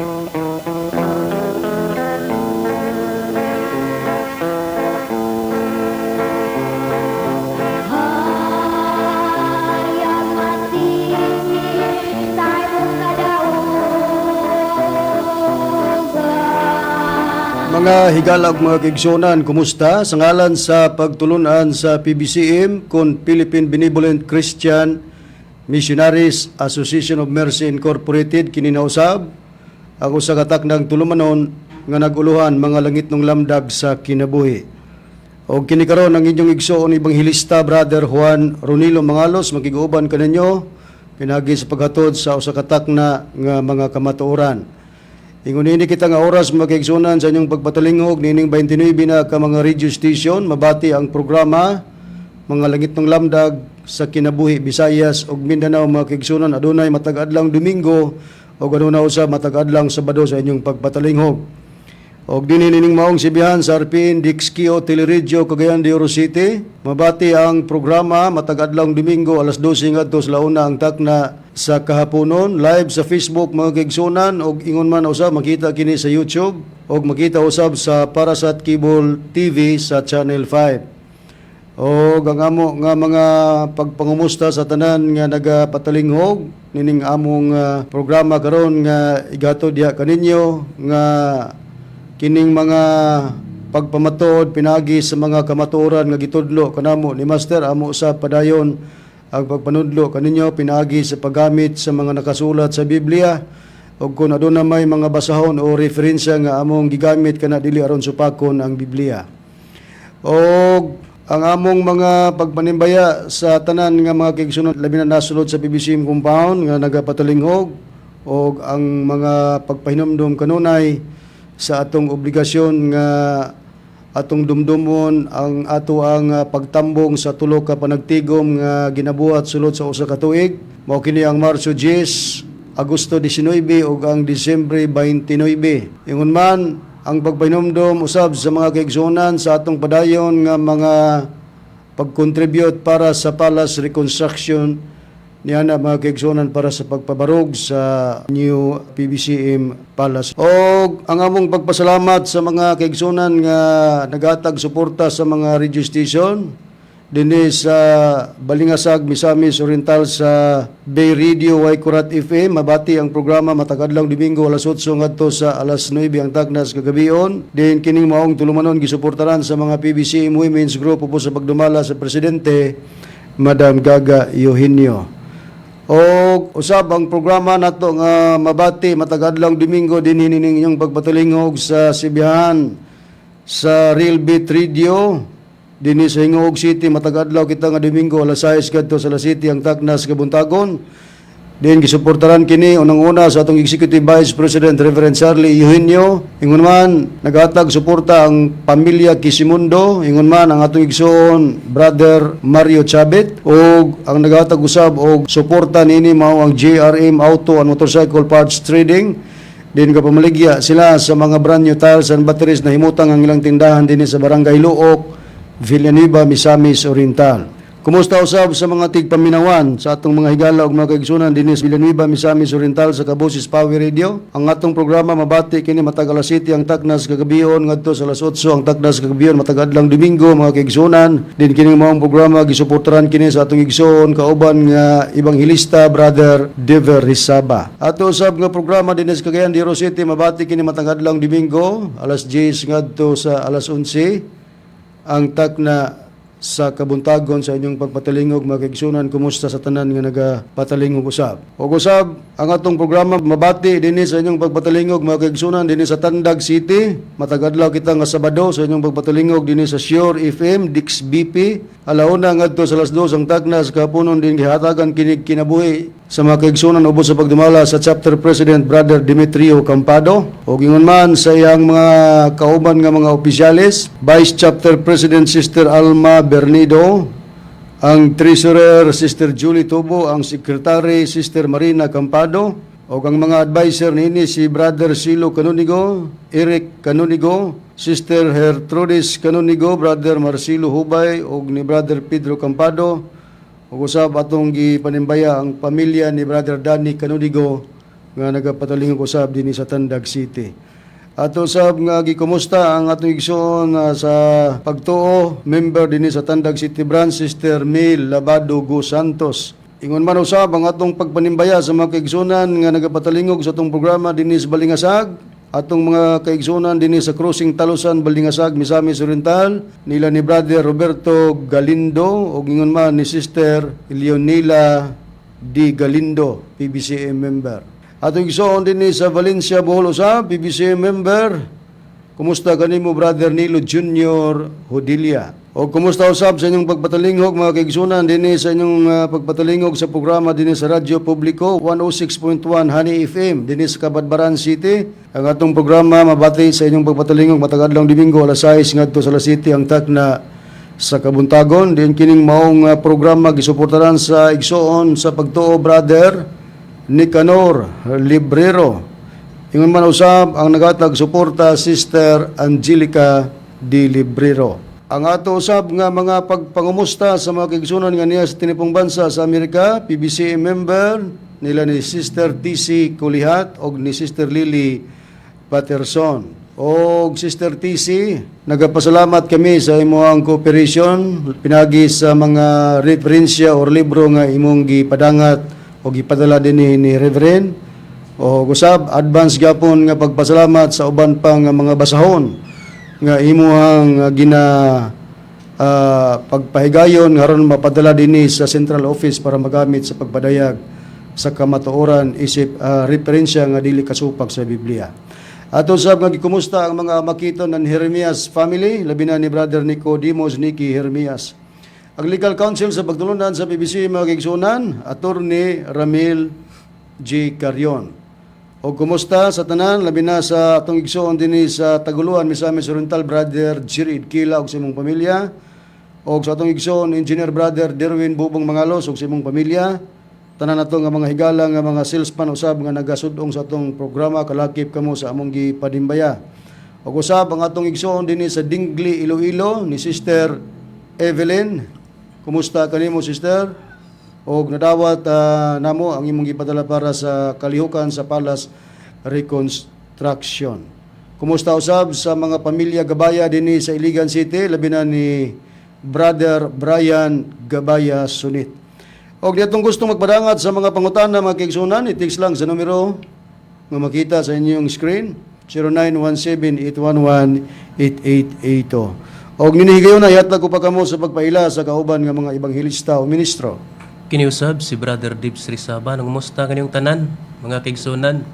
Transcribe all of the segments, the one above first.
Hayag mati sa imong kadaugan. Mga higala ug mga kaigsuonan, kumusta? Sa ngalan sa pagtulunan sa PBCM kon Philippine Benevolent Christian Missionaries Association of Mercy Incorporated, kini na usab ang usa ka taknang tulumanon nga naguluhan mga langitnong lamdag sa kinabuhi. Og kini karon ang inyong igsoon ebanghelista, Brother Juan Ronilo Mangalos, makig-uban kaninyo pinagi sa paghatod sa usa ka takna nga mga kamatuoran. Ingon ini kita nga oras, mga kaigsuonan, sa inyong pagpatalingog nining 29 na ka mga radio station mabati ang programa Mga Langitnong Lamdag sa Kinabuhi, Visayas ug Mindanao. Mga kaigsuonan, adunay matag adlang Domingo ug aduna usab matag adlang Sabado sa inyong pagpatalingog. Og dinhi nining maong sibihan sa RPN Dixkio Teleradyo, Cagayan de Oro City, mabati ang programa matag adlang Domingo alas 12 ngadto sa 1 ang takna sa kahaponon, live sa Facebook, mga kaigsuonan, og ingon man usab makita kini sa YouTube og makita usab sa Parasat Cable TV sa Channel 5. Og ang amo nga mga pagpangumusta sa tanan nga nagapatalingog nining among programa karon nga igatod diha kaninyo, nga kining mga pagpamatuod pinagi sa mga kamatuoran nga gitudlo kanamo ni Master, amo sa padayon ang pagpanudlo kaninyo pinaagi sa paggamit sa mga nakasulat sa Biblia, ug kung aduna may mga basahon o referensya nga among gigamit, kana dili aron supakon ang Biblia. Og ang among mga pagpanimbaya sa tanan nga mga kaigsuonan, labi na nasulod sa PBCM compound nga nagapatalingog, og ang mga pagpahinumdom kanunay sa atong obligasyon nga atong dumdumon ang ato ang pagtambong sa tulo ka panagtigom nga ginabuhat sulod sa usa ka tuig. Mao kini ang Marso 10, Agosto 19 ug ang Disyembre 29. Ingon man ang pagpahinumdom usab sa mga kaigsuonan sa atong padayon nga mga pag-contribute para sa Palace Reconstruction niana, mga kaigsuonan, para sa pagpabarog sa new PBCM Palace. Og ang among pagpasalamat sa mga kaigsuonan nga nagatag suporta sa mga radio station dinhi sa Balingasag, Misamis Oriental, sa Bay Radio Waikurat FM. Mabati ang programa matag adlaw Domingo alas 8 ngadto sa alas 9 ang tagnas kagabion. Din kining maong tulumanon gisuportaran sa mga PBCM Women's Group ubos sa pagdumala sa presidente, Madam Gaga Eugenio. Og usab ang programa nato nga mabati matag adlaw Domingo dinhi nining inyong pagpatalingog sa Sibihan sa Real Beat Radio dinhi sa Gingoog City, matag adlaw kita nga Domingo alas 6 kadto sa alas 7 ang taknas kabuntagon. Din gisuportaran kini unang-una sa atong Executive Vice President, Reverend Charlie Eugenio. Ingon man naghatag suporta ang pamilya Quisimundo, ingon man ang atong igsoon Brother Mario Chabet, ug ang naghatag usab og suporta niini mao ang JRM Auto and Motorcycle Parts Trading. Din kapamaligya sila sa mga brand new tires and batteries na himutang ang ilang tindahan dinhi sa Barangay Luok, Villanueva, Misamis Oriental. Kumusta usab sa mga tigpaminawan sa atong mga higala ug mga kaigsuonan dinhi sa Villanueva, Misamis Oriental sa Kaboses Power Radio? Ang atong programa mabati kini matag alas 7 ang taknas kagabion ngadto sa alas 8 ang taknas kagabion matag adlang Domingo, mga kaigsuonan. Din kining maong programa gisuportaran kini sa atong igsoon kauban nga ebanghelista, Brother Dever Risaba. Ato usab nga programa dinhi sa Cagayan de Oro City mabati kini matag adlang Domingo alas 10 ngadto sa alas 11 ang takna sa kabuntagon sa inyong pagpatalingog, mga kaigsuonan. Kumusta sa tanan nga nagapatalingog usab? Og usab ang atong programa mabati dinhi sa inyong pagpatalingog, mga kaigsuonan, dinhi sa Tandag City matag adlaw kita nga Sabado sa inyong pagpatalingog dinhi sa Sure FM Dix BP alauna ngadto sa alas 2 ang tagnas kahaponon. Din gihatagan kinig kinabuhi sa mga kaigsuonan ubos sa pagdumala sa Chapter President, Brother Demetrio Campado, ug ingon man sa iyang mga kauban nga mga opisyales, Vice Chapter President Sister Alma Bernido, ang Treasurer Sister Julie Tubo, ang Secretary Sister Marina Campado, ug ang mga advisor niini si Brother Silo Canonigo, Eric Canonigo, Sister Gertrudis Canonigo, Brother Marcelo Hubay ug ni Brother Pedro Campado. Ug usab atong gipanimbaya ang pamilya ni Brother Danny Canonigo. nga nagapatalingog usab dinhi sa Tandag City. Ato sab nga gikumusta ang atong igsoon sa pagtuo, member dinhi sa Tandag City Branch, Sister Mil Labado Go Santos. Ingon man usab ang atong pagpanimbaya sa mga kaigsunan nga nagapatalingog sa atong programa dinhi sa Balingasag, atong mga kaigsunan dinhi sa Crossing Talusan, Balingasag, Misamis Oriental, nila ni Brother Roberto Galindo ug ingon man ni Sister Leonila D. Galindo, PBCM member. Atong igsoon dinhi sa Valencia, Bohol usab, PBCM member. Kumusta kanimo, Brother Nilo Junior Hodilia? O kumusta usab sa inyong pagpatalingog, mga kaigsunan, dinhi sa inyong pagpatalingog sa programa dinhi sa Radyo Publiko 106.1 Honey FM dinhi sa Cabadbaran City. Ang atong programa mabati sa inyong pagpatalingog matag adlaw Domingo, alas 6 ngadto sa alas 7 ang takna sa kabuntagon. Din kining maong programa gisuportaran sa igsoon sa pagtuo, Brother Nicanor Librero. Ingon man usab ang nagatag suporta, Sister Angelica Di Librero. Ang ato usab nga mga pagpangumusta sa mga kaigsunan nga niya sa tinipong bansa sa Amerika, PBCM member nila ni Sister TC Kulihat og ni Sister Lily Patterson. Og Sister TC, nagapasalamat kami sa imong cooperation pinagi sa mga referensya or libro nga imong gipadangat o gipadala dinhi ni Reverend. O gusab advance gyapon nga pagpasalamat sa uban pa nga mga basahon nga imuhang gina pagpahigayon nga aron mapadala dinhi sa central office para magamit sa pagpadayag sa kamatuoran isip referensya nga dili kasupak sa Biblia. Ato sab nga gikumusta ang mga makiton ng Jeremias family, labi na ni Brother Nicodemus Nicky Jeremias. Ang legal counsel sa pagtulunan sa PBC, mga kaigsunan, Attorney Ramil G. Carion. O kumusta sa tanan, labi na sa atong igsoon dinhi sa Taguluan, Misamis Oriental, Brother Jirid Kila ug sa imong pamilya. O sa atong igsoon, Engineer Brother Derwin Bubong Mangalos ug sa imong pamilya. Tanan nato nga mga higala nga mga salesman usab nga nagasudong sa atong programa, kalakip kamo sa among gipadimbaya. O usab ang atong igsoon dinhi sa Dingli, Iloilo, ni Sister Evelyn. Kumusta kanimo, Sister? Og nadawat namo ang imong gipadala para sa kalihukan sa Palace Reconstruction. Kumusta usab sa mga pamilya Gabaya dinhi sa Iligan City, labi na ni Brother Brian Gabaya Sunit. Og ditong gusto magpadangat sa mga pangutana, mga kaigsunan, i-text lang sa numero nga makita sa inyong screen, 0917-811-8882. Og ninihigayon na ihatag ko pa kamo sa pagpaila sa kauban nga mga ebanghelista o ministro. Kiniusab si Brother Dibs Rizaba, nangumusta kaninyong tanan, mga kaigsunan,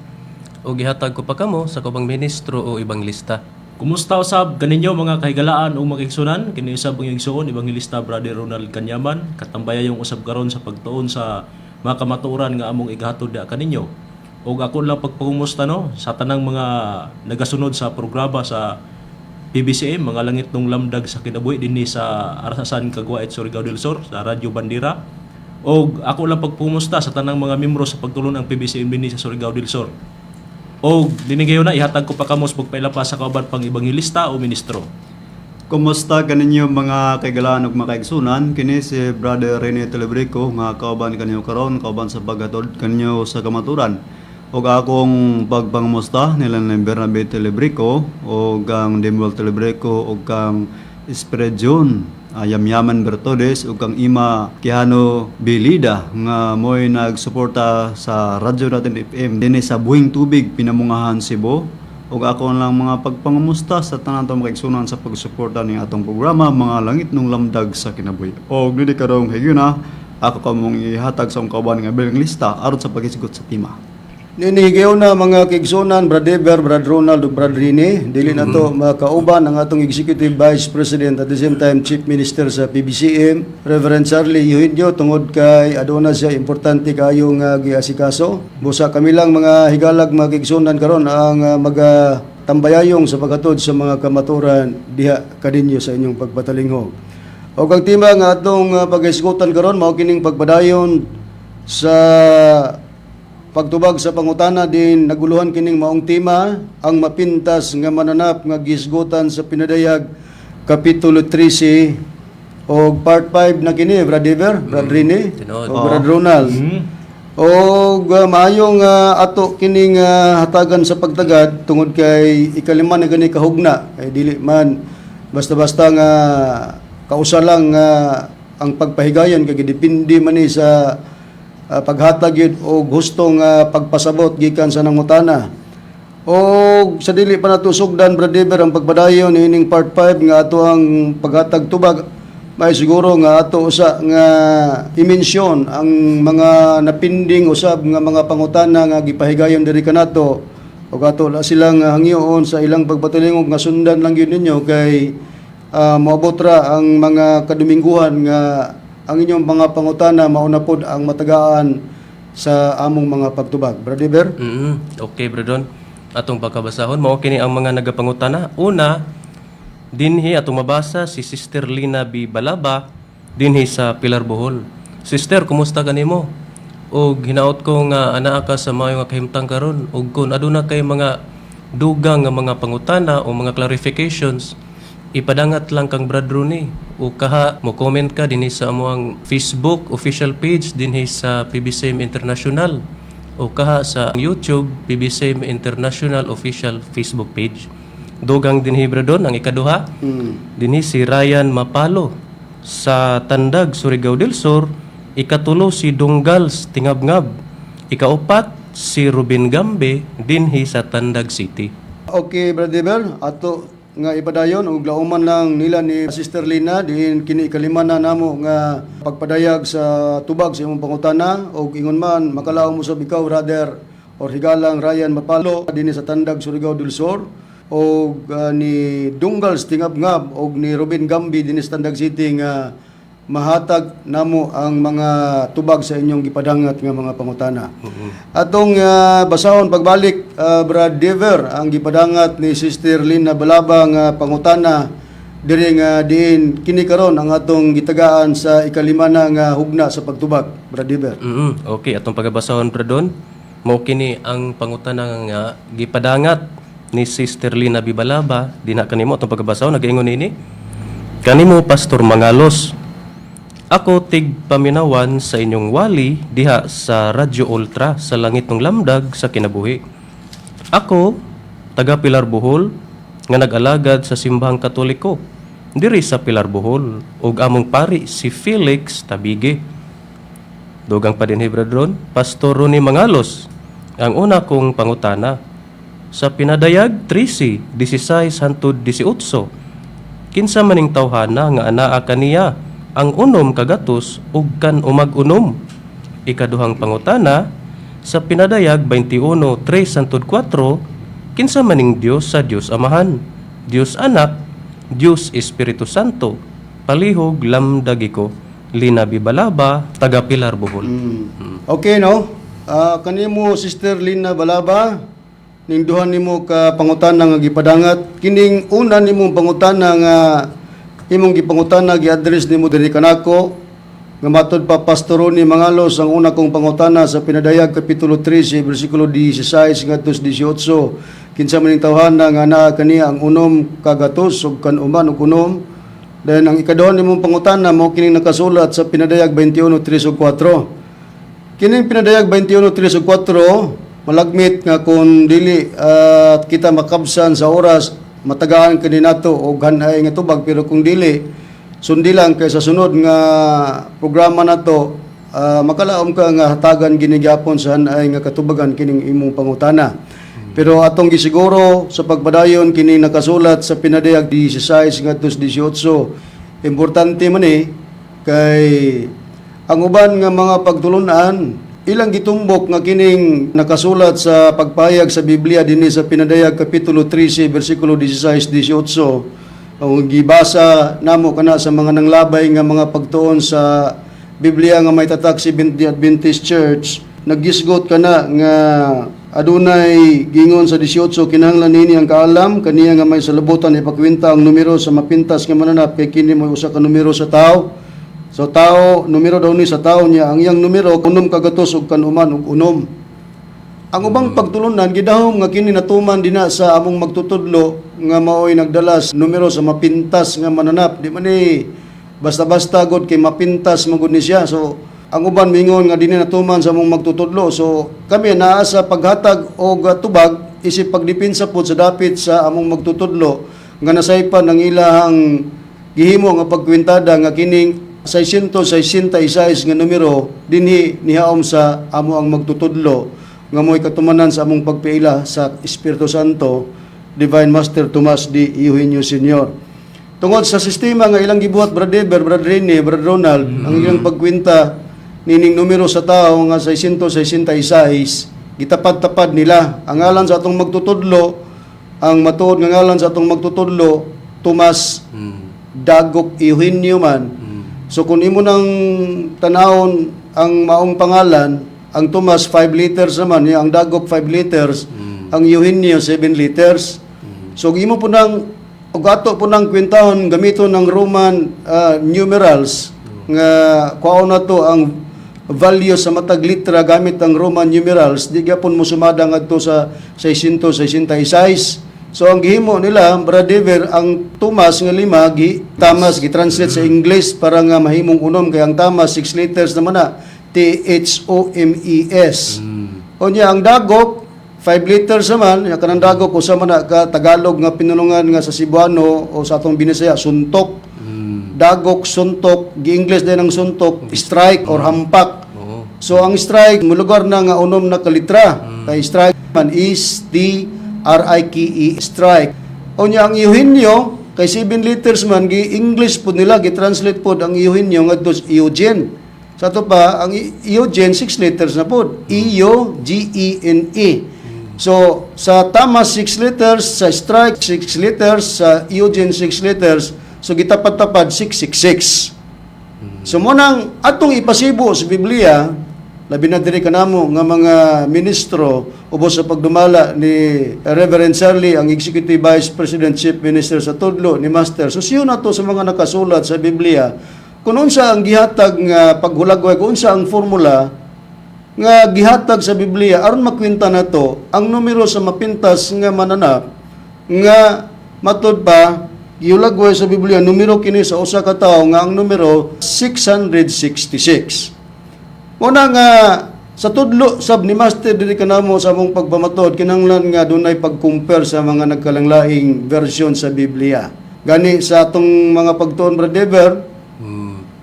o gihatag ko pa kamo sa kaubang ministro o ebanglista. Kumusta usab kaninyo, mga kahigalaan ug mga kaigsunan? Kini usab ang igsuon, Ebanghelista Brother Ronald Kanyaman, katambayayong usab karon sa pagtuon sa mga kamatuoran nga among igahatod da kaninyo. Ug ako lang pagpangumusta no sa tanang mga nagasunod sa programa sa PBCM, mga langit nung lamdag sa kinabuhi dinhi sa Arasasan, Cagua, Surigao del Sur sa Radyo Bandera. Og ako lang pagpumusta sa tanang mga membro sa pagtulon ang PBCM dinhi sa Surigao del Sur. Og dinhi na ihatag ko pa kamo sa pagpaila pa sa kauban pang ebanghelista o ministro. Kumusta kaninyo, mga kaigalaan ug mga kaigsunan? Kini si Brother Rene Telebrico nga kauban kaninyo karon, kauban sa paghatod kaninyo sa kamaturan. Ug akong pagpangumusta nila ni Bernabe Telebrico ug ang Demuel Telebrico ug kang Spread Yamyaman Bertodes ug kang Ima Quijano Bilida nga mo'y nagsuporta sa Radyo Natin FM dinhi sa Buhing Tubig, Pinamungahan, Cebu. Ug ako lang mga pagpangumusta sa tanan atong mga kaigsunan sa pagsuporta ning atong programa, mga langit nung lamdag sa kinabuhi. Og dili karong higayuna, ako kamong ihatag sa akong kauban nga lista aron sa paghisgot sa tema. Ninihigayon na, mga kaigsunan, Brad Eber, Brad Ronald ug Brad Rini, dili na to makauban ang atong Executive Vice President, at the same time Chief Minister sa PBCM, Reverend Charlie Eugenio, tungod kay aduna siya importante kaayo nga giasikaso. Busa kami lang mga higalag mga kaigsunan karon ang maga tambayayong sa paghatod sa mga kamaturan diha kaninyo sa inyong pagpatalingog. Og ang tema nga atong paghisgutan karon mao kining pagpadayon sa pagtubag sa pangutana din naguluhan kining maong tema, ang mapintas nga mananap nga gisgutan sa Pinadayag kapitulo 13, og part 5 na kini, Brad Ever, Brad Rene Tinuod. o Brad Ronald. O maayong ato kining hatagan sa pagtagad tungod kay ikalima na gani kahugna, kay dili man basta-basta nga kausa lang nga ang pagpahigayon kay gidepende man ni sa paghatag yun og hustong pagpasabot gikan sa nangutana. O sa dili pa nato sugdan, Brad Dever, ang pagpadayon niining part 5 nga ato ang paghatag tubag, may siguro nga ato usa nga i-mention ang mga napinding usab nga mga pangutana nga gipahigayon diri kanato ug ato la silang hangyoon sa ilang pagpatilingog nga sundan lang gyud ninyo kay moabot ra ang mga kadumingguhan nga ang inyong mga pangutana mauna pod ang matagaan sa among mga pagtubag. Brad Dever? Okay, Brodon. Atong pagkabasahon, mao kini ang mga nagapangutana. Una, dinhi atong mabasa si Sister Lina B. Balaba dinhi sa Pilar, Bohol. Sister, kumusta kanimo? Og hinaot ko nga anaa ka sa maayo nga kahimtang karon ug kun aduna kay mga dugang nga mga pangutana o mga clarifications, ipadangat lang kang Brad Rooney o kaha mo comment ka dinhi sa amoang Facebook official page dinhi sa PBCM International o kaha sa YouTube PBCM International official Facebook page. Dugang dinhi, Bradon, ang ikaduha. Dinhi si Ryan Mapalo sa Tandag, Surigao del Sur. Ikatulo si Dunggals Tingabngab. Ikaupat si Ruben Gambe dinhi sa Tandag City. Okay, Brad Dever, ato nga ipadayon ug lauman lang nila ni Sister Lina diin kini ikalima na namo nga pagpadayag sa tubag sa imong pangutana ug ingon man makalaom usab ikaw, brother or higalang Ryan Mapalo dinhi sa Tandag, Surigao del Sur, og ni Dunggals Tingabngab og ni Ruben Gambi dinhi sa Tandag City nga mahatag namo ang mga tubag sa inyong gipadangat nga mga pangutana. Atong basahon pagbalik, Brad Dever, ang gipadangat ni Sister Lina Balaba nga pangutana diri nga diin kini karon ang atong gitagaan sa ikalima na nga hugna sa pagtubag, Brad Dever. Okay, atong pagabasahon, Bradon. Mao kini ang pangutana nga gipadangat ni Sister Lina Bibalaba dinha kanimo atong pagabasahon. Nagaingon nini: "Kanimo Pastor Mangalos. Ako tig paminawan sa inyong wali diha sa Radyo Ultra sa langit ng lamdag sa kinabuhi. Ako taga Pilar, Bohol nga nag-alagad sa simbahang Katoliko diri sa Pilar, Bohol ug among pari si Felix Tabige." Dugang pa din, Bradron, "Pastor Ronnie Mangalos, ang una kong pangutana, sa Pinadayag 13, 16 hantod 18, kinsa maning tawhana nga anaa kaniya ang unom kagatos ug kan umag unom? Ikaduhang pangutana, sa Pinadayag 21, 3 hantod 4, kinsa maning Dios sa Dios Amahan, Dios Anak, Dios Espiritu Santo? Palihog lamdagi ko. Lina Bibalaba, taga Pilar, Bohol." Okay, no? Kanimo Sister Lina Balaba, ning duha nimo ka pangutana nga gipadangat, kining una nimong pangutana nga imong gipangutana, gi-address nimo diri kanako nga matod pa Pastor Ronnie Mangalos, ang una kong pangutana sa Pinadayag kapitulo 13 bersikulo 16 ngadto sa 18, kinsa man ning tawhana nga naa kaniya ang unom kagatos ug kan uman ug unom. Then ang ikaduha nimong pangutana mao kining nakasulat sa Pinadayag 21:3 ug 4. Kining Pinadayag 21:3 ug 4, malagmit nga kung dili at kita makabsan sa oras, matagaan kini nato og hanay nga tubag, pero kung dili, sundi lang kay sa sunod nga programa nato, makalaom ka nga hatagan gini gyapon sa hanay nga katubagan kining imong pangutana. Pero atong gisiguro sa pagpadayon kini nakasulat sa Pinadayag 16 ngadto sa 18. Importante man eh kay ang uban nga mga pagtulunan ilang gitumbok nga kining nakasulat sa pagpayag sa Biblia dinhi sa Pinadayag kapitulo 13 bersikulo 16 18, ang gibasa namo kana sa mga nanglabay nga mga pagtuon sa Biblia nga may tatak Seventh-day Adventist Church, nagisgot kana nga adunay gingon sa 18, "Kinahanglan nini ang kaalam kaniya nga may salabutan ipakwenta ang numero sa mapintas nga mananap kay kini mo'y usa ka numero sa tao." So tao, numero daw ni sa tao niya, ang iyang numero unom kagatos ug kanuman ug unom. Ang ubang pagtulunan gidahom nga kini natuman dinha sa among magtutudlo nga maoy nagdala sa numero sa mapintas nga mananap. Di man ni basta-basta god kay mapintas man gud ni siya. So Ang uban mingon nga dili natuman sa among magtutudlo. So kami naa sa paghatag og tubag isip pagdepensa pod sa dapit sa among magtutudlo nga nasaypan ang ilahang gihimo nga pagkwintada nga kining 666 nga numero dinhi nihaom sa amo ang magtutudlo nga mo'y katumanan sa among pagpiila sa Espiritu Santo, Divine Master Tomas D. Eugenio Senior. Tungod sa sistema nga ilang gibuhat, Brad Eber, Brad Rene, Brad Ronald, ang ilang pagkwinta nining numero sa tao nga 666, gitapad-tapad nila. Ang ngalan sa atong magtutudlo, ang matuod nga ngalan sa atong magtutudlo, Tomas Dagok Eugenio man. So kung imo nang tanawon ang maong pangalan, ang Tomas 5 liters naman, ang Dagok 5 liters, ang Eugenio 7 liters. So kung imo po nang og ato po nang kwentahon gamiton ng Roman numerals nga kuhaon na to ang value sa matag litra gamit ang Roman numerals, di gyapon mo sumada ngadto sa 666. So ang gihimo nila, Brad Dever, ang Tomas nga lima gi Tamas gi-translate sa English para nga mahimong unom kay ang Tamas 6 liters naman na, THOMES. Unya ang Dagok 5 liters naman, ya kanang Dagok usa man na ka Tagalog nga pinulungan nga sa Cebuano o sa atong Binisaya, suntok. Dagok, suntok, gi-English din ang suntok, strike or hampak. Oo. So ang strike mulugar na nga unom na kalitra. Kay strike man is D R I K E, strike. Unya ang Eugenio kay 7 liters man, gi English pud nila, gi-translate pod ang Eugenio ngadto sa Eugene. Sa ato pa ang Eugene 6 liters na pod. E U G E N E. So sa Tama 6 liters, sa strike 6 liters, sa Eugene 6 liters, so gitapat-tapad 666. So mo nang atong ipasibo sa Biblia, labi na diri kanamo nga mga ministro ubos sa pagdumala ni Reverend Shirley, ang Executive Vice President, Chief Minister sa Tudlo ni Master. So siyo na to sa mga nakasulat sa Biblia kung unsa ang gihatag nga paghulagway, kung unsa ang formula nga gihatag sa Biblia aron makwenta nato ang numero sa mapintas nga mananap nga matud pa giulagway sa Biblia numero kini sa usa ka tawo nga ang numero 666. Muna nga sa tudlo sab ni Master diri kanamo sa among pagpamatod, kinahanglan nga dunay pag-compare sa mga nagkalanglaing version sa Biblia. Gani sa atong mga pagtuon, Brother Dever,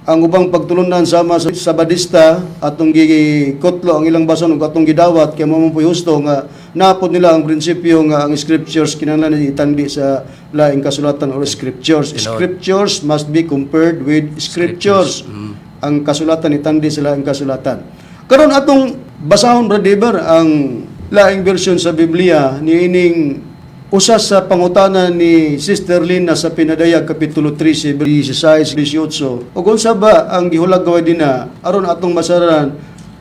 ang ubang pagtulunan sama sa Sabadista, atong gikutlo ang ilang bason ug atong gidawat kay mo man husto nga napod nila ang prinsipyo nga ang scriptures kinahanglan itandi sa laing kasulatan or scriptures. Tinuod. Scriptures must be compared with scriptures. Ang kasulatan itandi sa laing kasulatan. Karon atong basahon, Brother Dever, ang laing version sa Biblia niining usa sa pangutana ni Sister Lina sa Pinadayag kapitulo 13 16 18 ug unsa ba ang gihulagway dinha aron atong masaran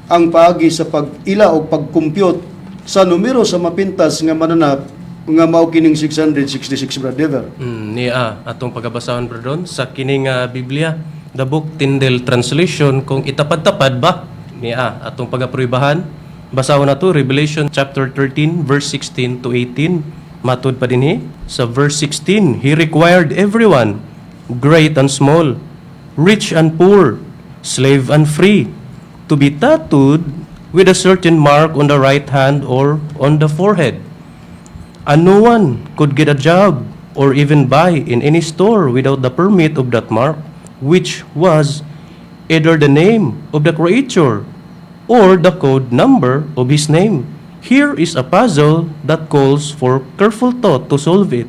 ang paagi sa pag-ila o pag-compute sa numero sa mapintas nga mananap nga mao kining 666, Brother Dever. Niya atong pagabasahon, bro Don, sa kining Biblia, the book Tyndale Translation, kung itapad-tapad ba niya atong pagapruibahan. Basahon nato Revelation chapter 13 verse 16 to 18. Matud pa dinhi sa verse 16, he required everyone, great and small, rich and poor, slave and free, to be tattooed with a certain mark on the right hand or on the forehead. And no one could get a job or even buy in any store without the permit of that mark, which was either the name of the creature or the code number of his name. Here is a puzzle that calls for careful thought to solve it.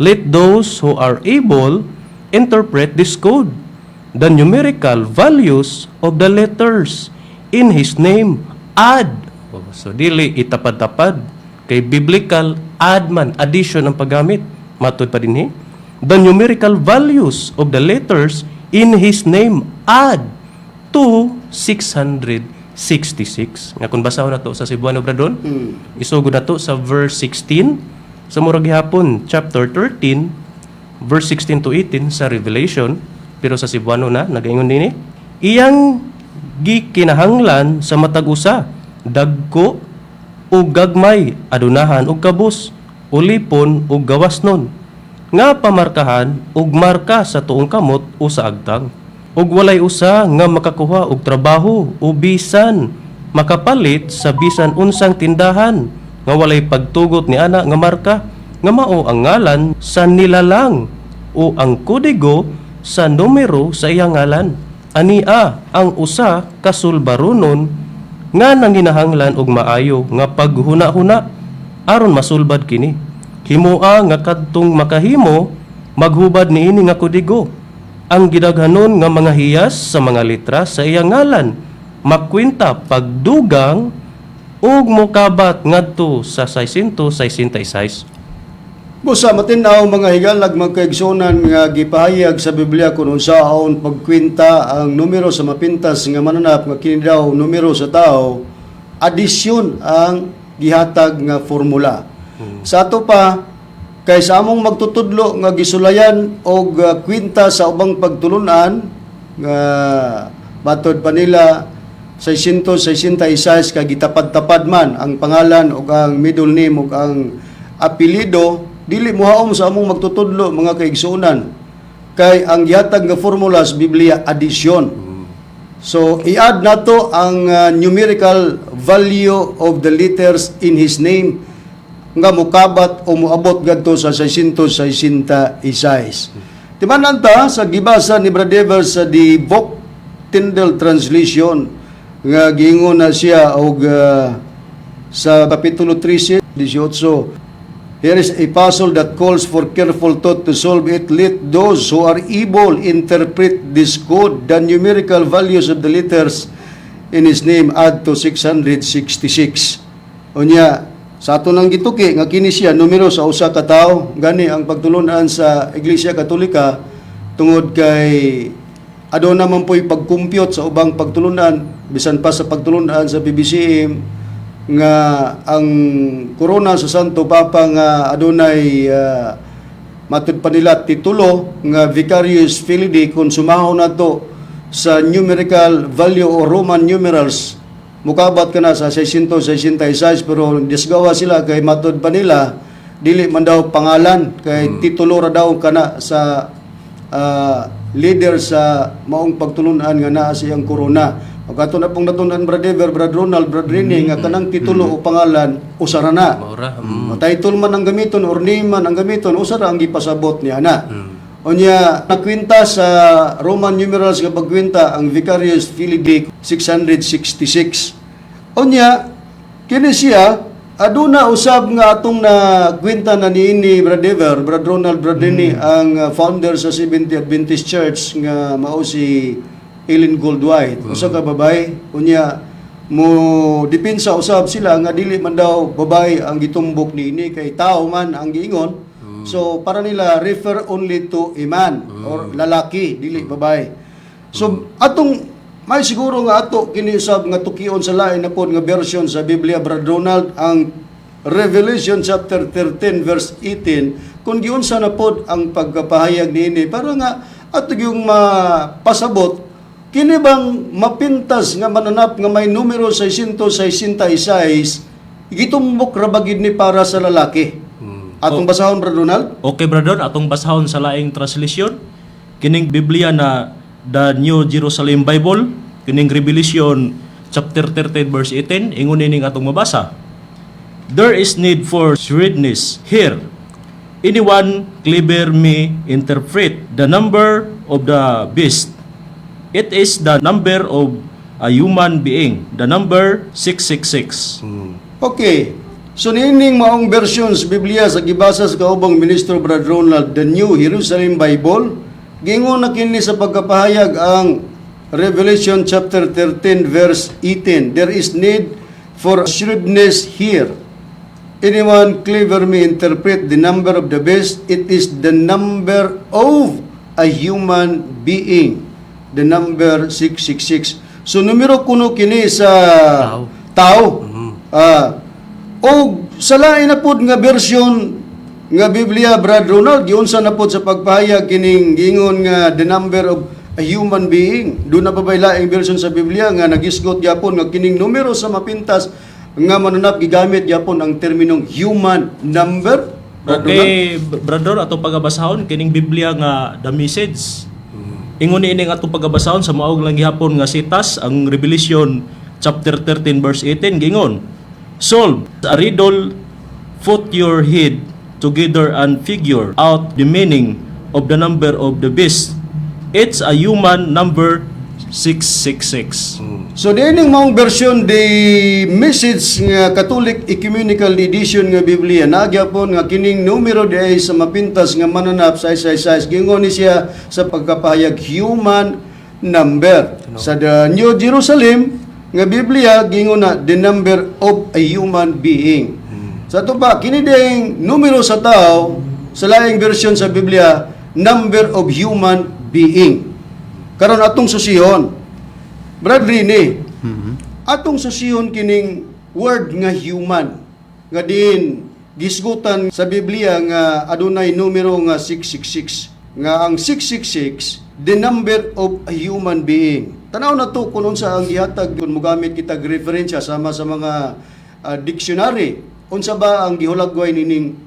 Let those who are able interpret this code. The numerical values of the letters in his name add. Oh, so dili itapad-tapad kay biblical add man, addition ang paggamit. Matud pa dinhi. The numerical values of the letters in his name add to 666. Nga kung basahon na to sa Cebuano, Bradon, isugod na to sa verse 16 sa murag gihapon chapter 13 verse 16 to 18 sa Revelation, pero sa Cebuano na nagaingon dinhi, iyang gikinahanglan sa matag usa, dagko o gagmay, adunahan og kabus, ulipon o gawasnon, nga pamarkahan og marka sa tuong kamot o sa agtang. Ug walay usa nga makakuha og trabaho o bisan makapalit sa bisan unsang tindahan nga walay pagtugot ni ana nga marka nga mao ang ngalan sa nilalang o ang kodigo sa numero sa iyang ngalan. Ania ang usa ka sulbaronon nga nanginahanglan og maayo nga paghuna-huna aron masulbad kini. Himoa nga kadtong makahimo maghubad niini nga kodigo. Ang gidaghanon nga mga hiyas sa mga litra sa iyang ngalan makwenta pagdugang ug mokabat ngadto sa 666. Busa matin-aw, mga higalag, magkaigsunan, nga gipahayag sa Biblia kung unsaon pagkwenta ang numero sa mapintas nga mananap nga kini daw numero sa tao, adisyon ang gihatag nga formula. Sa ato pa kay sa among magtutudlo nga gisulayan og kwenta sa ubang pagtulunan nga matod pa nila 666 ka gitapad-tapad man ang pangalan ug ang middle name ug ang apelyido, dili mohaom sa among magtutudlo, mga kaigsuonan, kay ang gihatag nga formula sa Biblia, addition. So i-add nato ang numerical value of the letters in his name nga mukabat o muabot gadto sa 666. Timan ta sa gibasa ni Brad Evers sa the Vogt Tyndale Translation nga giingon na siya og sa Kapitulo 13, 18. "Here is a puzzle that calls for careful thought to solve it. Let those who are able interpret this code. The numerical values of the letters in his name add to 666." Unya, sa ato nang gituki nga kini siya numero sa usa ka tawo, gani ang pagtulunan sa Iglesia Katolika tungod kay aduna man po'y pag-compute sa ubang pagtulunan, bisan pa sa pagtulunan sa PBCM nga ang corona sa Santo Papa nga adunay matud pa nila titulo nga Vicarius Filii Dei, kung sumahon nato sa numerical value o Roman numerals, mukabat ka na sa 666, pero disgawa sila kay matud pa nila dili man daw pangalan kay titulo ra daw kana sa leader sa maong pagtulunan nga naa sa iyang corona. Ug ato na pong natun-an, Brad Ever, Brad Ronald, Brad Rene, nga kanang titulo o pangalan usa ra na. Maura. O title man ang gamiton or name man ang gamiton, usa ra ang gipasabot niya na. Unya, nakwenta sa Roman numerals nga pagkwenta ang Vicarius Filii Dei 666. Unya, kini siya aduna usab nga atong na kwenta na niini, Brad Ever, Brad Ronald, Brad Rene, ang founder sa Seventh Adventist Church nga mao si Ellen Gould White. Usa ka babae, unya mo depensa usab sila nga dili man daw babae ang gitumbok niini kay tao man ang giingon. So para nila refer only to a man or lalaki, dili babae. So atong may siguro nga ato kini usab nga tukion sa lain na pod nga version sa Biblia, Brad Ronald, ang Revelation chapter 13 verse 18, kung giunsa na pod ang pagkapahayag niini para nga ato yung mapasabot kini bang mapintas nga mananap nga may numero 666 gitumbok ra ba gid ni para sa lalaki? Atong basahon, Brad Ronald. Okay, brother, atong basahon sa laing translation kining Biblia na The New Jerusalem Bible, kining Revelation chapter 13 verse 18, ingon ining atong mabasa. "There is need for shrewdness here. Anyone clever may interpret the number of the beast. It is the number of a human being, the number 666." Okay. So niining maong versions Biblia sa gibasa sa kaubang ministro Brad Ronald, The New Jerusalem Bible, giingon na kini sa pagkapahayag ang Revelation chapter 13 verse 18. "There is need for shrewdness here. Anyone clever may interpret the number of the beast. It is the number of a human being. The number 666." So numero kuno kini sa Tao. Tao. Og sa lain na pod nga version nga Biblia, Brad Ronald, giunsa na pod sa pagpahayag kining giingon nga the number of a human being? Duna pa ba'y laing version sa Biblia nga nagisgot gyapon nga kining numero sa mapintas nga mananap gigamit gyapon ang terminong human number? Brad Ronald? Okay, brother, ato pagabasahon kining Biblia nga The Message. Ingon niini nga atong pagabasahon sa maog lang gihapon nga sitas, ang Revelation chapter 13 verse 18, gingon: "Solve a riddle, put your head together and figure out the meaning of the number of the beast. It's a human number, 666." So diining maong version, the Message nga Catholic Ecumenical Edition nga Biblia, nagyapon nga kining numero di ay sa mapintas nga mananap sa 666, gingon ni siya sa pagkapahayag human number. Sa the New Jerusalem nga Biblia, gingon na the number of a human being. Sa ato pa, kini ding numero sa tao, sa laing version sa Biblia, number of human being. Karon atong susihon, Brad Rene, atong susihon kining word nga human nga diin gisgutan sa Biblia nga adunay numero nga 666, nga ang 666 the number of a human being. Tanaw na to kung unsa ang gihatag kung mogamit kita og referensya sama sa mga dictionary. Unsa ba ang gihulagway nining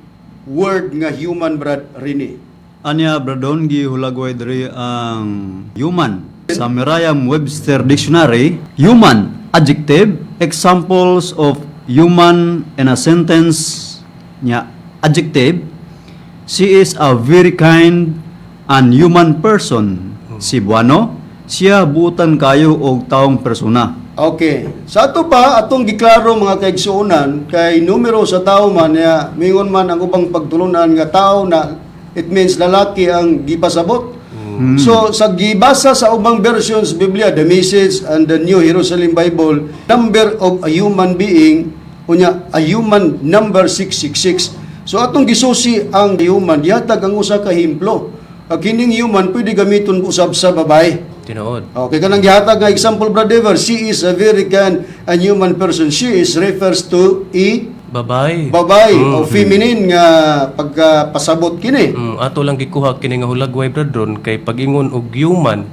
word nga human, Brad Rene? Anya, Bradon, gihulagway diri ang human. Sa Merriam-Webster Dictionary, human, adjective, examples of human in a sentence nya, adjective, she is a very kind and human person. Cebuano, siya buutan kayo og taong persona. Okay. Sa ato pa, atong giklaro, mga kaigsuonan, kay numero sa tao man niya, mingon man ang ubang pagtulunan nga tao na, it means lalaki ang gipasabot. So sa gibasa sa ubang versions Biblia, the Message and the New Jerusalem Bible, number of a human being, unya a human number 666. So atong gisusi ang human, gihatag ang usa ka himplo. Ang kining human pwede gamiton usab sa babae. Tinuod. Okay, kanang gihatag nga example, Brother, she is a very kind and human person. She is refers to a Babae. Babae o feminine nga pagkapasabot kini. Ato lang gikuha kini nga hulagway, Bradron, kay pagingon og human,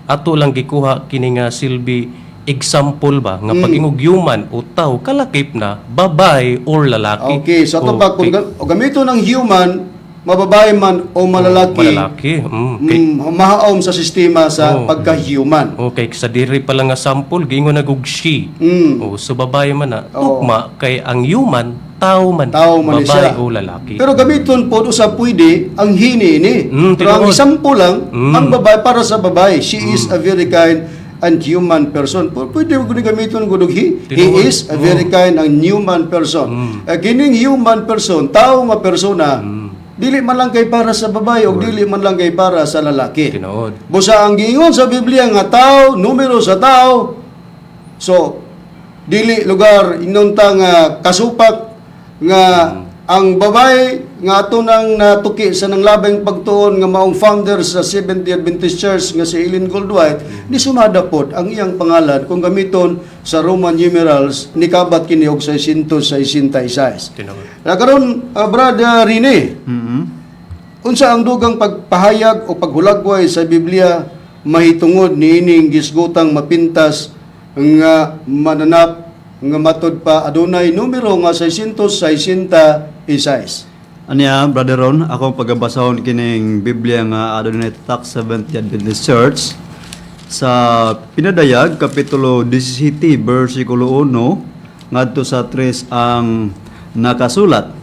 ato lang gikuha kini nga silbi example ba nga pag-ingog human o tao, kalakip na babae or lalaki. Okay, so ato pa kung o gamiton ng human, mababae man o malalaki, Malalaki. Kay, mahaom sa sistema sa pagka-human. Okay, sa diri pa lang nga sample giingon na og she. Oh, so babae man na. Tukma kay ang human, tao man. Tao man ni babae siya. o lalaki. Pero gamiton po usab pwede ang he ni. Pero ang Tinuod. example lang, ang babae, para sa babae, she is a very kind and human person. Pwede mo gamiton gud og he. He Tinuod. is a very kind and human person. Kining human person, tao nga persona, dili man lang kay para sa babae o dili man lang kay para sa lalaki. Tinuod. Busa ang giingon sa Biblia nga tao, numero sa tao. So, dili lugar inunta nga kasupak nga ang babae nga ato nang natuki sa nanglabing pagtuon nga maong founder sa Seventh-day Adventist Church nga si Ellen Goldwhite, ni sumada pod ang iyang pangalan kung gamiton sa Roman numerals, nikabat kini og 666. Tinuod. Na karon, Brad Rene, unsa ang dugang pagpahayag o paghulagway sa Biblia mahitungod niining gisgutang mapintas nga mananap nga matod pa adunay numero nga 666? Anya, Brother Ron, akong pagabasahon kining Biblia nga adunay tatak Seventh Adventist Church sa Pinadayag kapitulo 17 bersikulo 1 ngadto sa 3 ang nakasulat.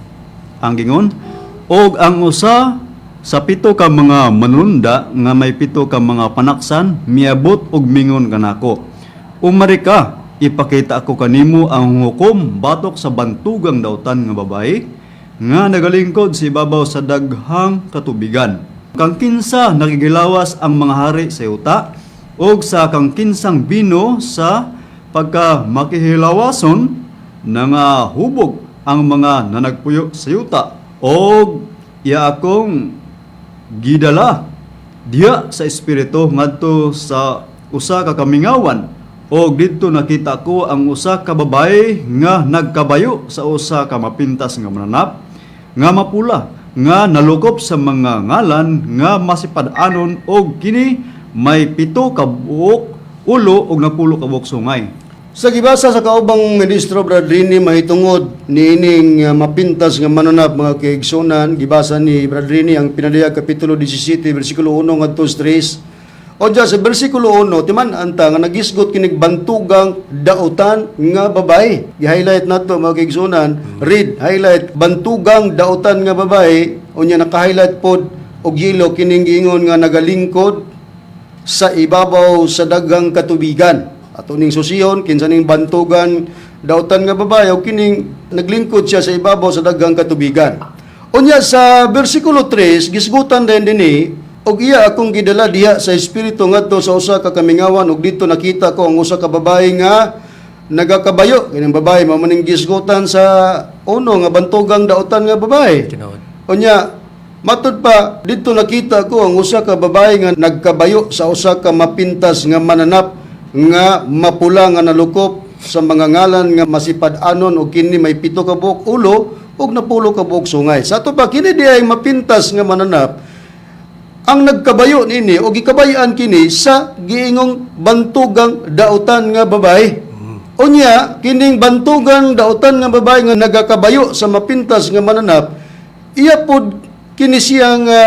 Ang gingon, "Og ang usa sa pito ka mga manunda nga may pito ka mga panaksan miabot og mingon kanako, 'Umari ka, ipakita ako kanimo ang hukom batok sa bantugang dautan nga babae nga nagalingkod sa ibabaw sa daghang katubigan. Kang kinsa nakigilawas ang mga hari sa yuta og sa kang kinsang bino sa pagka makihilawason nangahubog ang mga nanagpuyo sa yuta.' Og iya akong gidala diya sa espiritu ngadto sa usa ka kamingawan og didto nakita ko ang usa ka babae nga nagkabayo sa usa ka mapintas nga mananap nga mapula nga nalukop sa mga ngalan nga masipad-anon og kini may 7 ka buok ulo ug 10 ka buok sungay." Sa gibasa sa kaubang ministro, Brad Rini, mahitungod niining mapintas nga mananap, mga kaigsunan, gibasa ni Brad Rini ang Pinadayag kapitulo 17 bersikulo 1 ngadto 3. O dyan, sa versikulo 1, timan-an ta nga nagisgot kinig bantugang dautan nga babae. Gi-highlight nato, mga kaigsunan, read, highlight, bantugang dautan nga babae, unya naka-highlight pod og yellow kining giingon nga nagalingkod sa ibabaw sa daghang katubigan. Ato ning susiyon kinsa ning bantugan dautan nga babae o kining naglingkod siya sa ibabaw sa daghang katubigan. Unya sa bersikulo 3, gisgutan din dinhi, "Og iya akong gidala diha sa espiritu ngadto sa usa ka kamingawan, ug didto nakita ko ang usa ka babae nga nagakabayo." Kining babae mao maning gisgutan sa uno nga bantugang dautan nga babae. Tinuod. Unya, matud pa, didto nakita ko ang usa ka babae nga nagkabayo sa usa ka mapintas nga mananap nga mapula nga nalukop sa mga ngalan nga masipad-anon, ug kini may 7 ka buok ulo ug 10 ka buok sungay. Sa ato pa, kini di ay mapintas nga mananap ang nagkabayo nini o gikabayan kini sa giingong bantugang dautan nga babae. Unya, kining bantugang dautan nga babae nga nagakabayo sa mapintas nga mananap, iya pod kini siya nga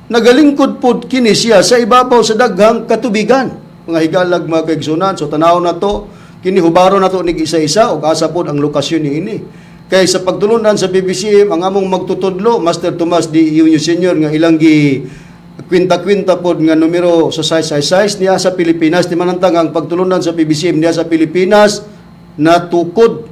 nagalingkod pod kini siya sa ibabaw sa daghang katubigan. Mga higalag, mga kaigsunan, so tanaw na to, kini hubaro na to nig isa-isa ug asa pod ang lokasyon niini. Kay sa pagtulunan sa PBCM, ang among magtutudlo, Master Tomas D. Eugenio Senior, nga ilang gi kwinta-kwinta pod nga numero sa size size size niya sa Pilipinas, di manantang ang pagtulunan sa PBCM niya sa Pilipinas natukod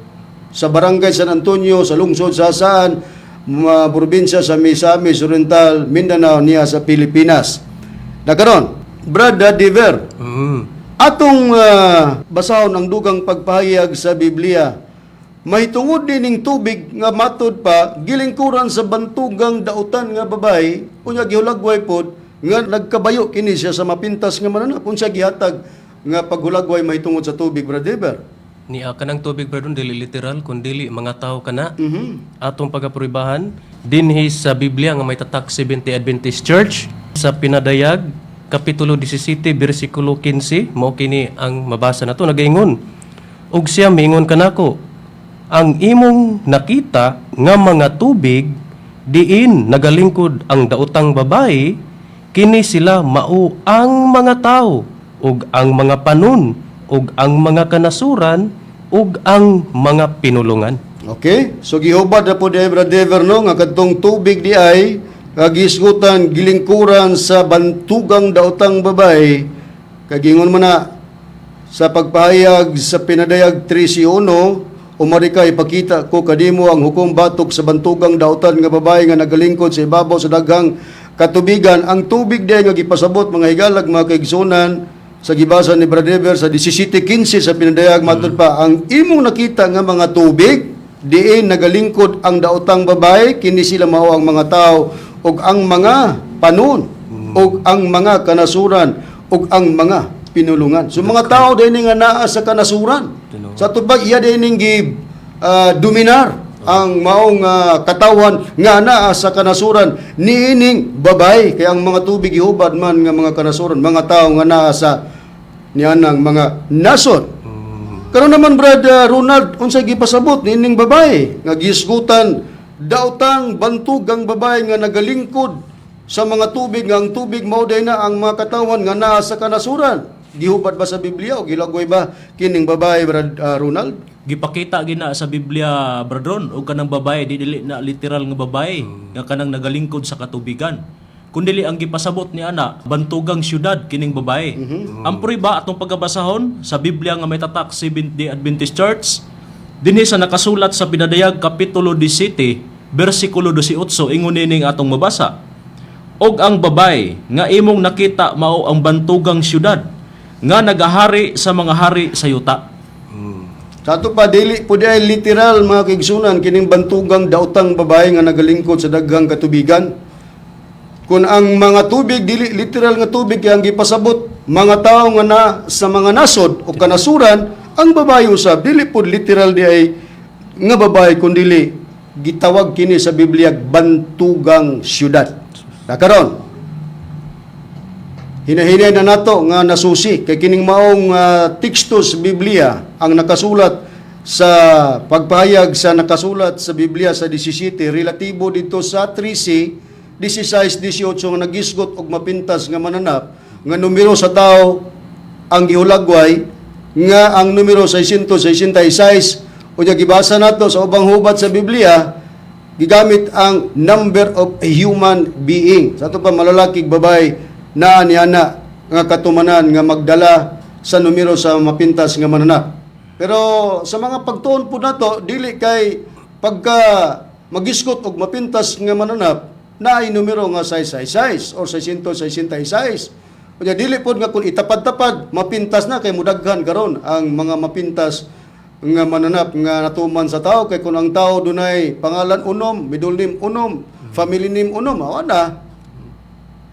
sa Barangay San Antonio sa lungsod sa Saan, mga probinsya sa Misamis Oriental, Mindanao niya sa Pilipinas. Na karon, Brother Diver, atong basahon ang dugang pagpahayag sa Biblia mahitungod dining tubig nga matod pa gilingkuran sa bantugang dautan nga babae, unya gihulagway pod nga nagkabayo kini siya sa mapintas nga mananap. Unsa gihatag nga paghulagway mahitungod sa tubig, Brother Diver? Ni kanang tubig, Brad Don, dili literal kundi mga tao kana. Atong pagapruibahan dinhi sa Biblia nga may tatak Seventh Adventist Church sa Pinadayag kapitulo 17 bersikulo 15, mao kini ang mabasa nato, nagaingon, "Ug siya miingon kanako, ang imong nakita nga mga tubig diin nagalingkod ang daotang babae, kini sila mao ang mga tao ug ang mga panon ug ang mga kanasuran ug ang mga pinulungan." Okay? So gihubad na po di ay, Brother Dever, no, nga kadtong tubig di ay nga gisgutan gilingkuran sa bantugang daotang babae, kagingon man na sa pagpahayag sa Pinadayag 13.1, "Umari ka, ipakita ko kadimo ang hukom batok sa bantugang dautan nga babae nga nagalingkod sa ibabaw sa daghang katubigan." Ang tubig di ay nga gipasabot, mga higalag, mga kaigsunan, sa gibasa ni Brother Ever sa 17.15 sa Pinadayag, matud pa, ang imong nakita nga mga tubig diin nagalingkod ang daotang babae, kini sila mao ang mga tao ug ang mga panon ug ang mga kanasuran ug ang mga pinulungan. So mga tao din nga naa sa kanasuran. Sa tubag iya din gi dominar ang maong katawan nga naa sa kanasuran niining babae, kaya ang mga tubig gihubad man nga mga kanasuran, mga tao nga naa sa nianang mga nasod. Karon naman, Brother Ronald, unsay gipasabot niining babae nga gisgutan daotang bantugang babae nga nagalingkod sa mga tubig, nga ang tubig mao day na ang mga katawan nga naa sa kanasuran? Gihubad ba sa Biblia o gilagway ba kining babae, Brad Ronald? Gipakita gina sa Biblia, Bradron, og kanang babae di dili na literal nga babae nga kanang nagalingkod sa katubigan. Kundili ang gipasabot ni ana, bantugang syudad kining babae. Ang prueba atong pagabasahon sa Biblia nga may tatak Seventh Day Adventist Church dinhi sa nakasulat sa Pinadayag kapitulo 17 bersikulo 18, ingon nining atong mabasa: "Og ang babae nga imong nakita mao ang bantugang syudad nga nagahari sa mga hari sa yuta." Sa ato pa, dili po di ay literal, mga kaigsunan, kining bantugang daotang babae nga nagalingkod sa daghang katubigan. Kung ang mga tubig dili literal nga tubig, kaya ang gipasabot mga tao nga na sa mga nasod o kanasuran, ang babae usab dili po literal di ay nga babae, kundili gitawag kini sa Biblia bantugang syudad. Na karon, hinahinay na nato nga nasusi kay kining maong teksto sa Biblia ang nakasulat sa pagpahayag sa nakasulat sa Biblia sa 17 relatibo dito sa 13, 16, 18 nga nagisgot og mapintas nga mananap. Nga numero sa tao ang gihulagway nga ang numero 666. Unya gibasa nato sa ubang hubat sa Biblia, gigamit ang number of a human being. Sa ato pa, malalaki, babae, naa niya na nga katumanan nga magdala sa numero sa mapintas nga mananap. Pero sa mga pagtuon po nato, dili kay pagka magisgot og mapintas nga mananap, naay numero nga 666 or 666. Unya dili pod nga kung itapad-tapad mapintas na, kay mudaghan karon ang mga mapintas nga mananap nga natuman sa tao, kay kung ang tao dunay pangalan unom, middle name unom, family name unom, awa na.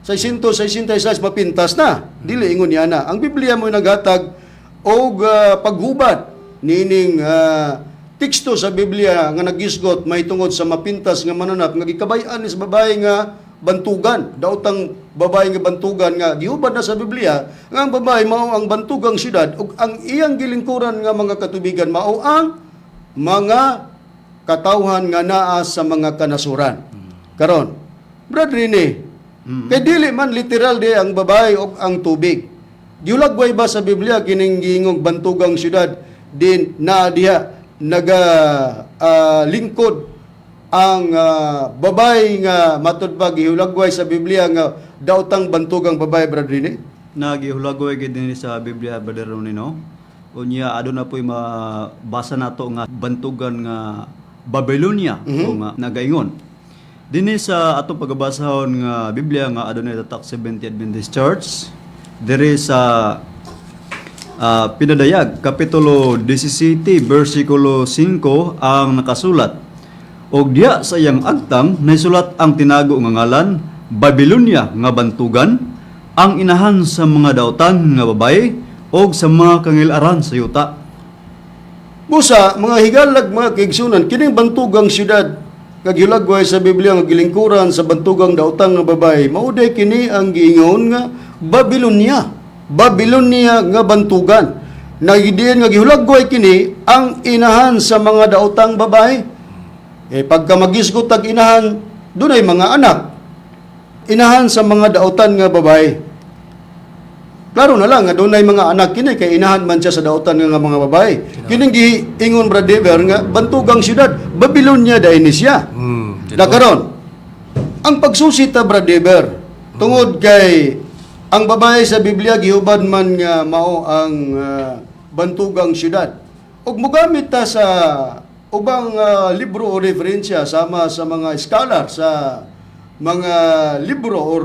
666, mapintas na. Dili ingon niya na. Ang Biblia mo naghatag og paghubad niining teksto sa Biblia nga nagisgot mahitungod sa mapintas nga mananap nga gikabay-an ni sa babae nga bantugan, daotang babae nga bantugan nga gihubad na sa Biblia nga ang babae mao ang bantugang syudad ug ang iyang gilingkuran nga mga katubigan mao ang mga katawhan nga naa sa mga kanasuran. Karon, Brad Rene, kay dili man literal di ang babae o ang tubig. Giulagway ba sa Biblia kining giingong bantugang syudad din naa diha naga lingkod ang babae nga matud pa gihulagway sa Biblia nga daotang bantugang babae, Brad Rene? Nagihulagway gid dinhi sa Biblia, Brother Ronnie, no. Unya aduna po'y mabasa nato nga bantugan nga Babylonia o nga nagaingon. Dinhi sa atong pagabasahon nga Biblia nga adunay tatak 70 Adventist Church diri sa Pinadayag kapitulo 17 bersikulo 5 ang nakasulat. Og diya sa iyang agtang naisulat ang tinago nga ngalan, Babylonia nga bantugan, ang inahan sa mga dautan nga babae og sa mga kangilaran sa yuta. Busa, mga higalag, mga kaigsunan, kining bantugang syudad nga gihulagway sa Biblia nga gilingkuran sa bantugang daotang nga babae, mao day kini ang giingon nga Babylonia. Babylonia nga bantugan. Nagidiin nga gihulagway kini ang inahan sa mga daotang babae. Eh pagka magisgot tag inahan, dunay mga anak. Inahan sa mga daotan nga babae. Klaro na lang nga dunay mga anak kini kay inahan man siya sa daotan nga mga babae. Kining giingon, Brad Dever, nga bantugang syudad, Babylonia dahil ni siya. Na karon, ang pagsusi ta, Brad Dever, tungod kay ang babae sa Biblia gihubad man nga mao ang bantugang syudad. Ug mogamit ta sa ubang libro o referensya sama sa mga scholar sa mga libro or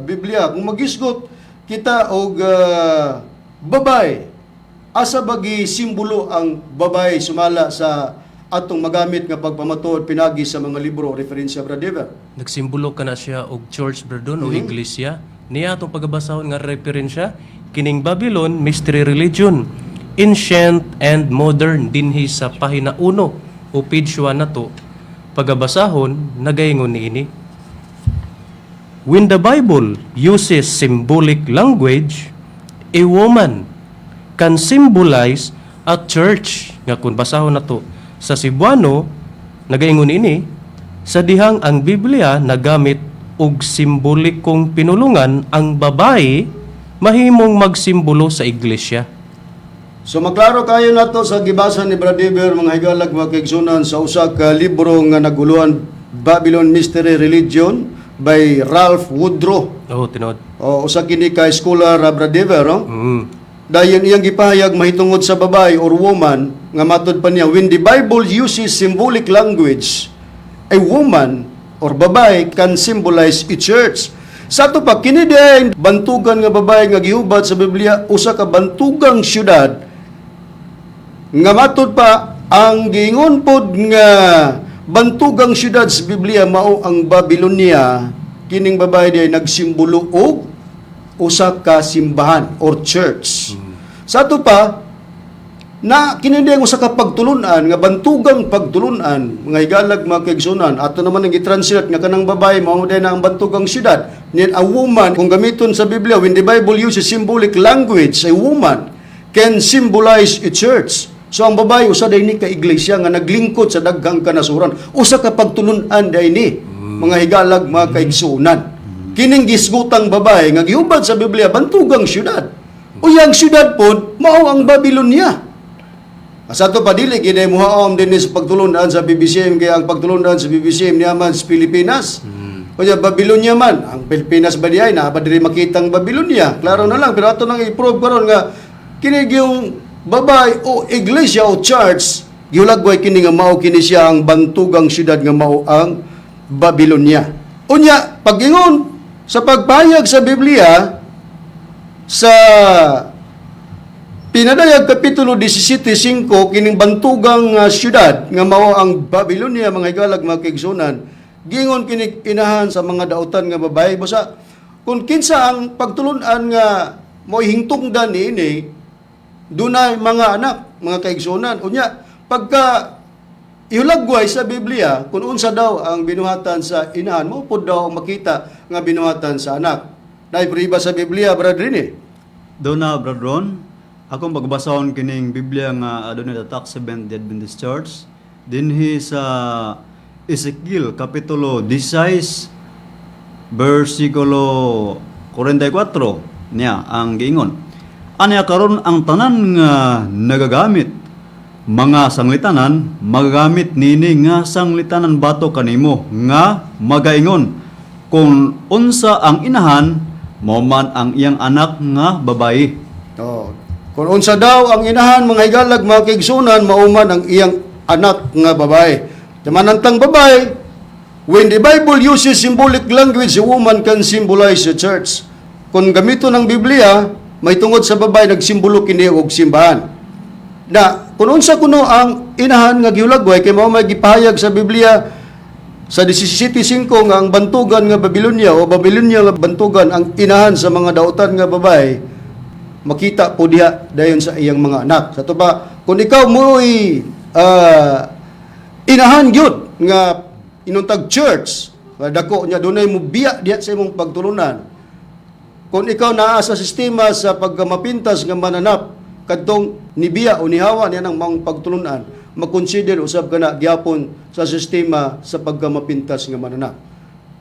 Biblia, kung magisgot kita og babae, asa bagi simbolo ang babae sumala sa atong magamit nga pagpamatuod pinagi sa mga libro o referensya, Brad Dever? Nagsimbolo ka na siya og church, Brad Don, o iglesia. Niya atong pagabasahon nga referensya kining Babylon Mystery Religion Ancient and Modern dinhi sa pahina 1 o page 1 na to pagabasahon, nagaingon niini: "When the Bible uses symbolic language, a woman can symbolize a church." Nga kung basahon na to sa Cebuano, nagaingon ini, sa dihang ang Biblia nagamit og simbolikong pinulungan, ang babae mahimong magsimbolo sa iglesia. So maklaro kayo nato sa gibasa ni Brad Dever, mga higalag, mga kaigsunan, sa usa ka libro nga naguluhan Babylon Mystery Religion by Ralph Woodrow. Oh, tinod. O usa kini ka scholar, Brad Dever, no? Mm. Dayon iyang gipahayag mahitungod sa babae or woman nga matod pa niya, "When the Bible uses symbolic language, a woman or babae can symbolize a church." Sa ato pa, kini diay bantugan nga babae nga gihubad sa Biblia usa ka bantugang syudad nga matud pa ang giingon pod nga bantugang syudad sa Biblia mao ang Babylonia, kining babae diay nagsimbolo og usa ka simbahan or church. Sa ato pa, na kini diay ang usa ka pagtulunan nga bantugang pagtulunan, mga higalag, mga kaigsunan, ato naman ang gitranslate nga kanang babae mao diay na ang bantugang syudad. Nin a woman, kung gamiton sa Biblia, when the Bible uses symbolic language, a woman can symbolize a church. So ang babae usa day ni ka iglesia nga naglingkod sa daghang kanasuran, usa ka pagtulunan day ni, mga higalag, mga kaigsunan. Kining gisgutang babae nga gihubad sa Biblia bantugang syudad. Unya ang syudad pod mao ang Babylonia. Sa ato pa dili gid muhaom dinhi sa pagtulunan sa PBCM kay ang pagtulunan sa PBCM niya man sa Pilipinas. Unya Babylonia man, ang Pilipinas ba diay naa ba diri makitang Babylonia? Klaro na lang, pero ato nang i-prove karon nga kini yung babae o iglesia o church gihulagway kini nga mao kini siya ang bantugang syudad nga mao ang Babylonia. Unya pag-ingon sa pagpahayag sa Biblia sa Pinadayag Kapitulo 17:5, kining bantugang syudad nga mao ang Babylonia, mga higalag, mga kaigsunan, gingon kini inahan sa mga dautan nga babae. Basta kung kinsa ang pagtulunan nga mo'y hingtungdan niini, dunay mga anak, mga kaigsunan. Unya pagka ihulagway sa Biblia kung unsa daw ang binuhatan sa inahan, mao pud daw ang makita nga binuhatan sa anak. Naay prueba sa Biblia, Brother Rene? Doon na, Brad Ron, akong pagbasahon kining Biblia nga adunay tatak Seventh Day Adventist Church dinhi sa Ezekiel kapitulo 16 versikulo 44 niya ang giingon. Anya karon ang tanan nga nagagamit mga sanglitanan magagamit nini nga sanglitanan bato kanimo nga magaingon kung unsa ang inahan mao man ang iyang anak nga babayi. Oh. Kung unsa daw ang inahan, mga higalag, mga kaigsunan, mao man ang iyang anak nga babae. Tamanantang babae, when the Bible uses symbolic language, a woman can symbolize the church. Kung gamito ng Biblia, may tungod sa babae, nagsimbolo kini og simbahan. Na, kung unsa kuno ang inahan nga gihulagway, kay mao may gipahayag sa Biblia sa 17:5 nga ang bantugan nga Babylonia o Babylonia nga bantugan ang inahan sa mga dautan nga babae, makita po diha dayon sa iyang mga anak. Sa to ba, kung ikaw mo'y inahan gyud nga inuntag church, nga dako niya dunay mo biya diha sa imong pagtulunan. Kung ikaw naa sa sistema sa pagkamapintas nga mananap kadtong nibiya o nihawa niya ng mga pagtulunan, makonsider usab ka na gyapon sa sistema sa pagkamapintas nga mananap.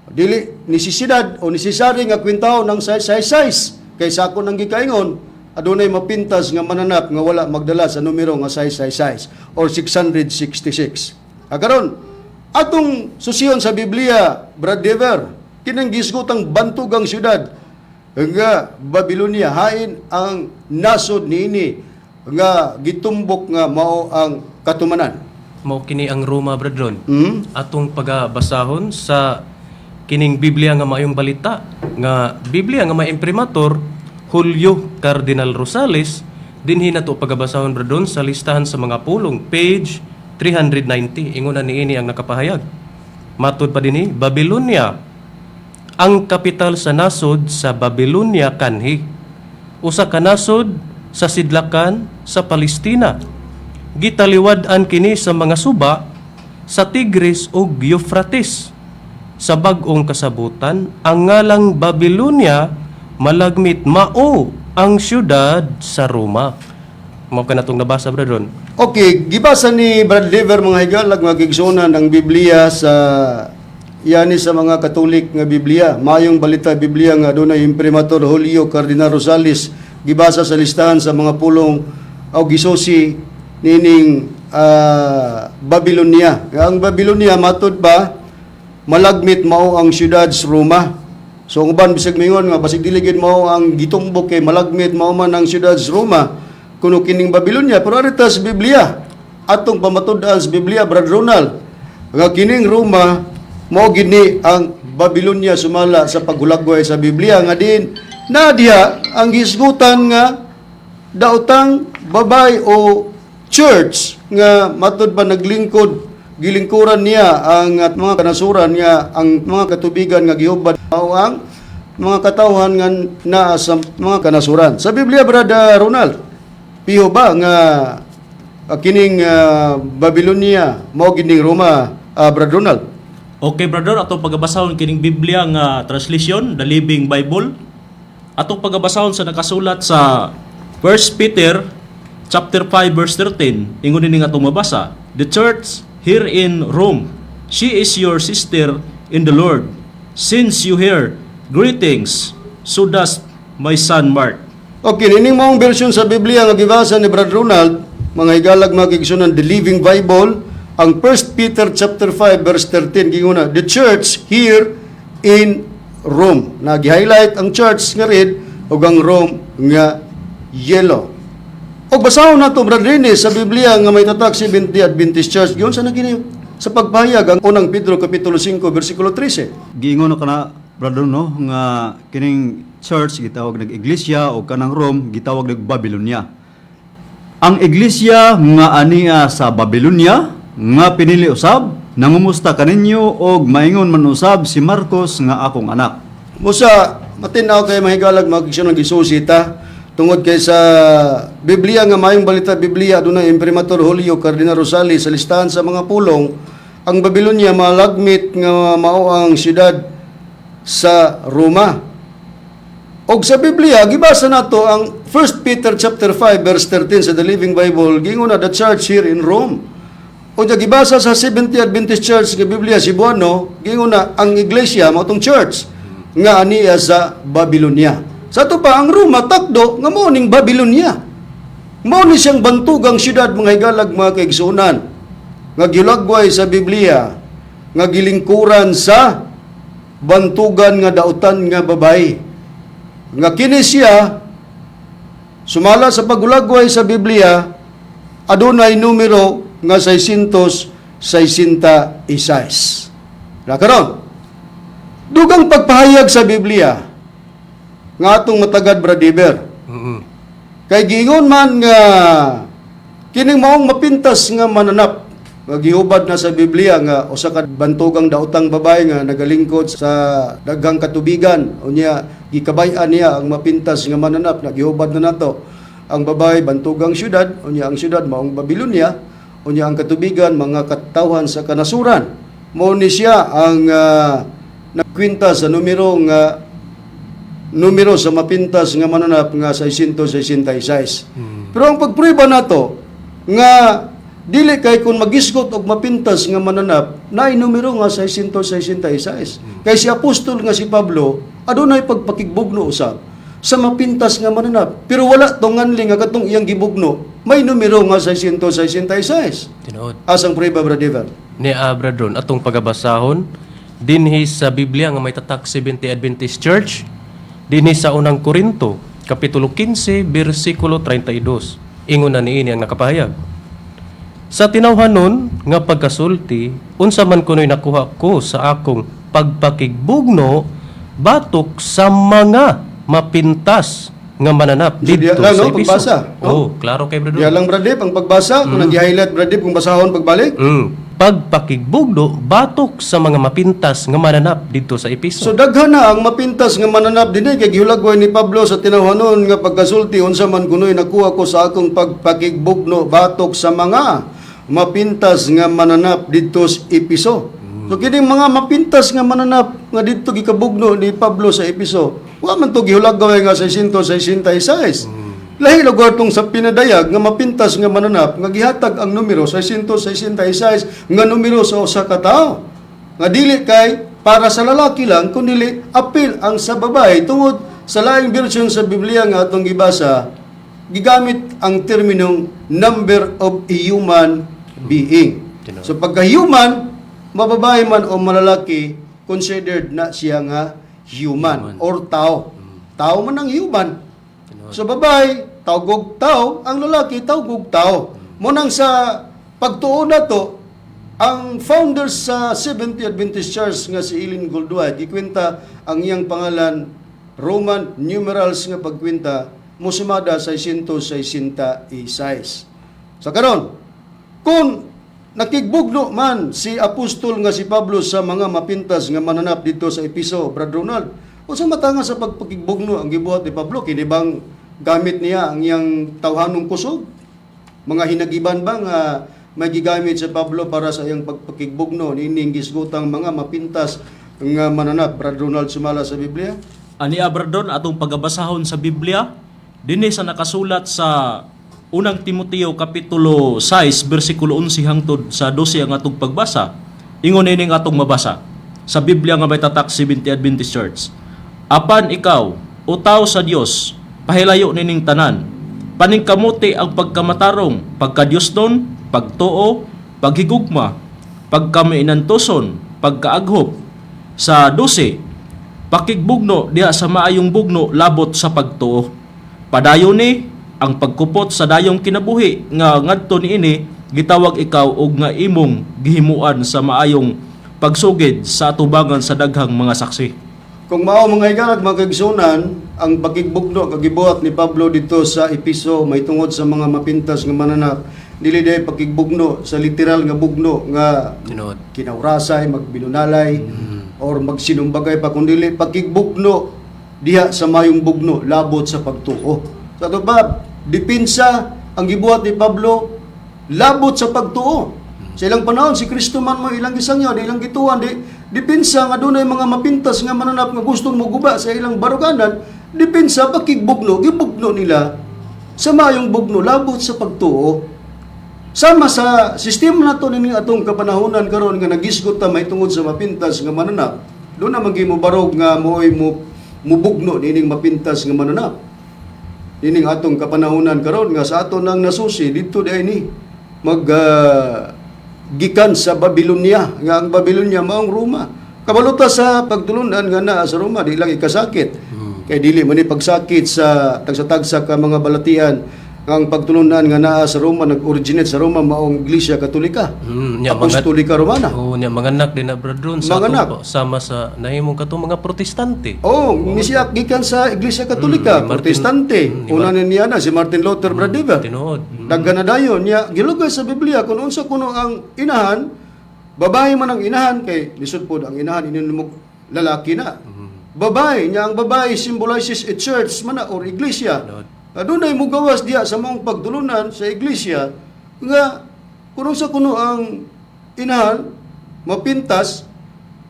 Dili nesisidad o necessary nga kwentahon ng size size size kay sa ako nang gikaingon adunay mapintas nga mananap nga wala magdala sa numero nga size size size or 666. Karon atong susiyon sa Biblia, Brad Dever, kining gisgutang bantugang syudad nga Babylonia, hain ang nasod niini nga gitumbok nga mao ang katumanan? Mao kini ang Roma, Brad Ron. Atong pagabasahon sa kining Biblia nga Maayong Balita nga Biblia nga may imprimatur Julio Cardinal Rosales, dinhi nato pagabasahon, Brad Ron, sa listahan sa mga pulong, page 390. Ingon na niini ang nakapahayag. Matud pa dinhi, Babylonia ang kapital sa nasod sa Babylonia kanhi, usa ka nasod sa sidlakan sa Palestina. Gitaliwad-an kini sa mga suba sa Tigris ug Euphrates. Sa bag-ong kasabutan, ang ngalang Babylonia malagmit mao ang syudad sa Roma. Mao ka natong nabasa, Brother Ron. Okay, gibasa ni Brad Lever, mga higalag, mga kaigsuonan, ang Biblia sa yani sa mga Katolik nga Biblia, Maayong Balita Biblia nga adunay imprimatur Julio Cardinal Rosales, gibasa sa listahan sa mga pulong o gisusi nining Babylonia. Ang Babylonia matud ba malagmit mao ang syudad sa Roma. So ang uban bisag mingon nga basig dili gid mao ang gitumbok kay malagmit mao man ang syudad sa Roma kuno kining Babylonia, pero arita sa Biblia, atong pamatud-an sa Biblia, Brad Ronald, nga kining Roma mao gini ang Babylonia sumala sa paghulagway sa Biblia nga din na diha ang gisgutan nga daotang babay o church nga matud pa naglingkod, gilingkuran niya ang at mga kanasuran nga ang mga katubigan nga gihubad mao ang mga katawhan nga naa sa mga kanasuran. Sa Biblia, Brother Ronald, piho ba nga kining Babylonia mao gining Roma, Brother Ronald? Okay, brother, atong pagabasahon kining Biblia nga translation, The Living Bible. Atong pagabasahon sa nakasulat sa 1 Peter chapter 5 verse 13. Ingon ini nga atong mabasa, "The church here in Rome, she is your sister in the Lord. Since you hear Greetings, so does my son Mark. Okay, nining maong version sa Biblia nga gibasa ni Brad Ronald, mga higalag, mga kaigsunan, The Living Bible, ang 1 Peter chapter 5 verse 13 ginguna, "The church here in Rome." Na gi-highlight ang church nga red ug ang Rome nga yellow. Og basahon nato, Brad Rene, sa Biblia nga may tatak Seventh-day Adventist Church, giunsa na kini sa pagpahayag ang Unang Pedro kapitulo 5 bersikulo 13. Giingon na kana, brother, no, nga kining church gitawag nag iglesia o kanang Rome gitawag nag Babylonia. Ang iglesia nga ania sa Babylonia nga pinili usab nangumusta kaninyo og maingon man usab si Marcos nga akong anak. Musa, matinaw kay, mahigalag, mga ng gisusi ta tungod kay sa Biblia nga Maayong Balita Biblia, adunay Imprimatur Julio Cardinal Rosales, sa listahan sa mga pulong, ang Babylonia malagmit nga mao ang siyudad sa Roma. Og sa Biblia gibasa nato ang 1 Peter chapter 5 verse 13 sa The Living Bible, gingon na, "The church here in Rome." O gibasa sa Seventh Adventist Church nga Biblia Cebuano, gingon na ang iglesia mao tong church nga aniya sa Babylonia. Sa ato pa, ang Roma takdo nga mao ning Babylonia. Mao ni siyang bantugang syudad, mga higalag, mga kaigsuonan, nga gilagway sa Biblia nga gilingkuran sa bantugan nga dautan nga babae. Nga kini siya, sumala sa pagulagway sa Biblia, adunay numero nga 666. Na karon, dugang pagpahayag sa Biblia nga atong matagad, Bradiber. Kay giingon man nga kining maong mapintas nga mananap nga gihubad na sa Biblia nga usa ka bantugang daotang babae nga nagalingkod sa daghang katubigan, unya gikabay-an niya ang mapintas nga mananap na gihubad na nato. Ang babae bantugang syudad, unya ang syudad maong Babylonia, unya ang katubigan mga katawhan sa kanasuran. Mao ni siya ang nagkwinta sa numero nga numero sa mapintas nga mananap nga 666. Pero ang pagprueba nato nga dili kay kung magisgot og mapintas nga mananap naay numero nga 666. Kay si apostol nga si Pablo adunay pagpakigbugno usab sa mapintas nga mananap. Pero wala tong nganli nga katong iyang gibugno may numero nga 666. Tinuod. Asang prueba, Brother? Ni Brad Ron, atong pagabasahon dinhi sa Biblia nga may tatak Seventh Adventist Church, dinhi sa Unang Korinto kapitulo 15 bersikulo 32. Ingon na niini ang nakapahayag. "Sa tinawhanon nga pagkasulti, unsa man kuno'y nakuha ko sa akong pagpakigbugno batok sa mga mapintas nga mananap So, diya didto lang, sa no, Episo." pagbasa, no? Oh, klaro kay Brad Ron. Diya lang, Brother, ang pagbasa, kung nag-highlight, Brother, kung basahon pagbalik. Pagpakigbugno batok sa mga mapintas nga mananap didto sa Episo. So daghan na ang mapintas nga mananap dinhi kay gihulagway ni Pablo sa tinawhanon nga pagkasulti, unsa man kunoy nakuha ko sa akong pagpakigbugno batok sa mga mapintas nga mananap didto sa Episo. So kining mga mapintas nga mananap nga didto gikabugno ni Pablo sa Episo, wa man to gihulagway nga 666. Lahi lugar tong sa pinadayag nga mapintas nga mananap nga gihatag ang numero 666 nga numero sa usa ka tawo. Nga dili kay para sa lalaki lang kundi apil ang sa babae tungod sa laing bersyon sa Biblia nga atong gibasa, gigamit ang terminong number of a human being. Tinuod. So pagka human, mababae man o malalaki, considered na siya nga human or tao. Tao man ang human. So babae, tawgog tao, ang lalaki tawgog tao. Munang sa pagtuon na to, ang founder sa Seventh Adventist Church nga si Ellen Goldwhite, gikwenta ang iyang pangalan, Roman numerals nga pagkwenta, musumada 666. Sa karon, kung nakigbugno man si apostol nga si Pablo sa mga mapintas nga mananap dito sa Episo, Brad Ronald, unsa matanga sa pagpakigbugno ang gibuhat ni Pablo? Kini bang gamit niya ang iyang tawhanong kusog? Mga hinagiban ba nga may gigamit sa Pablo para sa iyang pagpakigbugno niining gisgutang mga mapintas nga mananap, Brad Ronald, sumala sa Biblia? Ani, Brad Ron, atong pagabasahon sa Biblia dinhi sa nakasulat sa Unang Timoteo kapitulo 6 bersikulo 11 hangtod sa 12 ang atong pagbasa. Ingon ining atong mabasa sa Biblia nga may tatak Seventh Adventist Church. Apan ikaw, o tao sa Dios, pahilayo nining tanan. Paningkamuti ang pagkamatarong, pagkadiyosnon, pagtuo, paghigugma, pagkamainantuson, pagkaaghop. Sa 12, pakigbugno diha sa maayong bugno labot sa pagtuo. Padayon ni ang pagkupot sa dayong kinabuhi nga ngadto niini gitawag ikaw og nga imong gihimuan sa maayong pagsugid sa atubangan sa daghang mga saksi. Kung mao, mga higala, mga kaigsunan, ang pakigbugno kagibuhat ni Pablo dito sa Episo may tungod sa mga mapintas nga mananap, dili day pakigbugno sa literal nga bugno nga Tinuod. kinawrasay, magbinunalay, or magsinumbagay pa, kundi pakigbugno diha sa mayong bugno labot sa pagtuo. Sa ato ba, dipinsa ang gibuhat ni Pablo labot sa pagtuo. Sa ilang panahon, si Kristo man mo ilang gisangyo, di ilang gituan, di dipinsa nga dunay mga mapintas nga mananap nga gustong muguba sa ilang baruganan, dipinsa pakigbugno, gibugno nila sa mayong bugno labot sa pagtuo. Sama sa sistema nato nining atong kapanahonan karon nga nagisgot ta mahitungod sa mapintas nga mananap, doon na mo barog nga mo'y mo mubugno nining mapintas nga mananap. Nining atong kapanahonan karon nga sa ato nang nasusi didto di ay ni mag gikan sa Babylonia, nga ang Babylonia maong Roma. Kabaluta sa pagtulunan nga naa sa Roma, di lang ikasakit. Kay dili man ni pagsakit sa tagsa-tagsa ka mga balatian nga ang pagtulunan nga naa sa Roma, nag-originate sa Roma, maong Iglesia Katolika. Nya, mga, Apostolika Romana. Oo, nya, mga anak din na, Brad Ron, sa Mga anak. ato, sama sa nahimong katong mga Protestante. Oh, misiyak gikan sa Iglesia Katolika, Ni Martin- Protestante. ni Una ni niya na si Martin Luther, Brad Diva. Tinuod. Daghan na dayon niya gilugay sa Biblia kung unsa kuno ang inahan, babae man ang inahan, kay lisod pod ang inahan ininumog lalaki na. Babae niya, ang babae symbolizes a church man na or iglesia. Tinuod. Adunay mugawas diha sa maong pagdulunan sa iglesia nga kung unsa kuno ang inahan mapintas,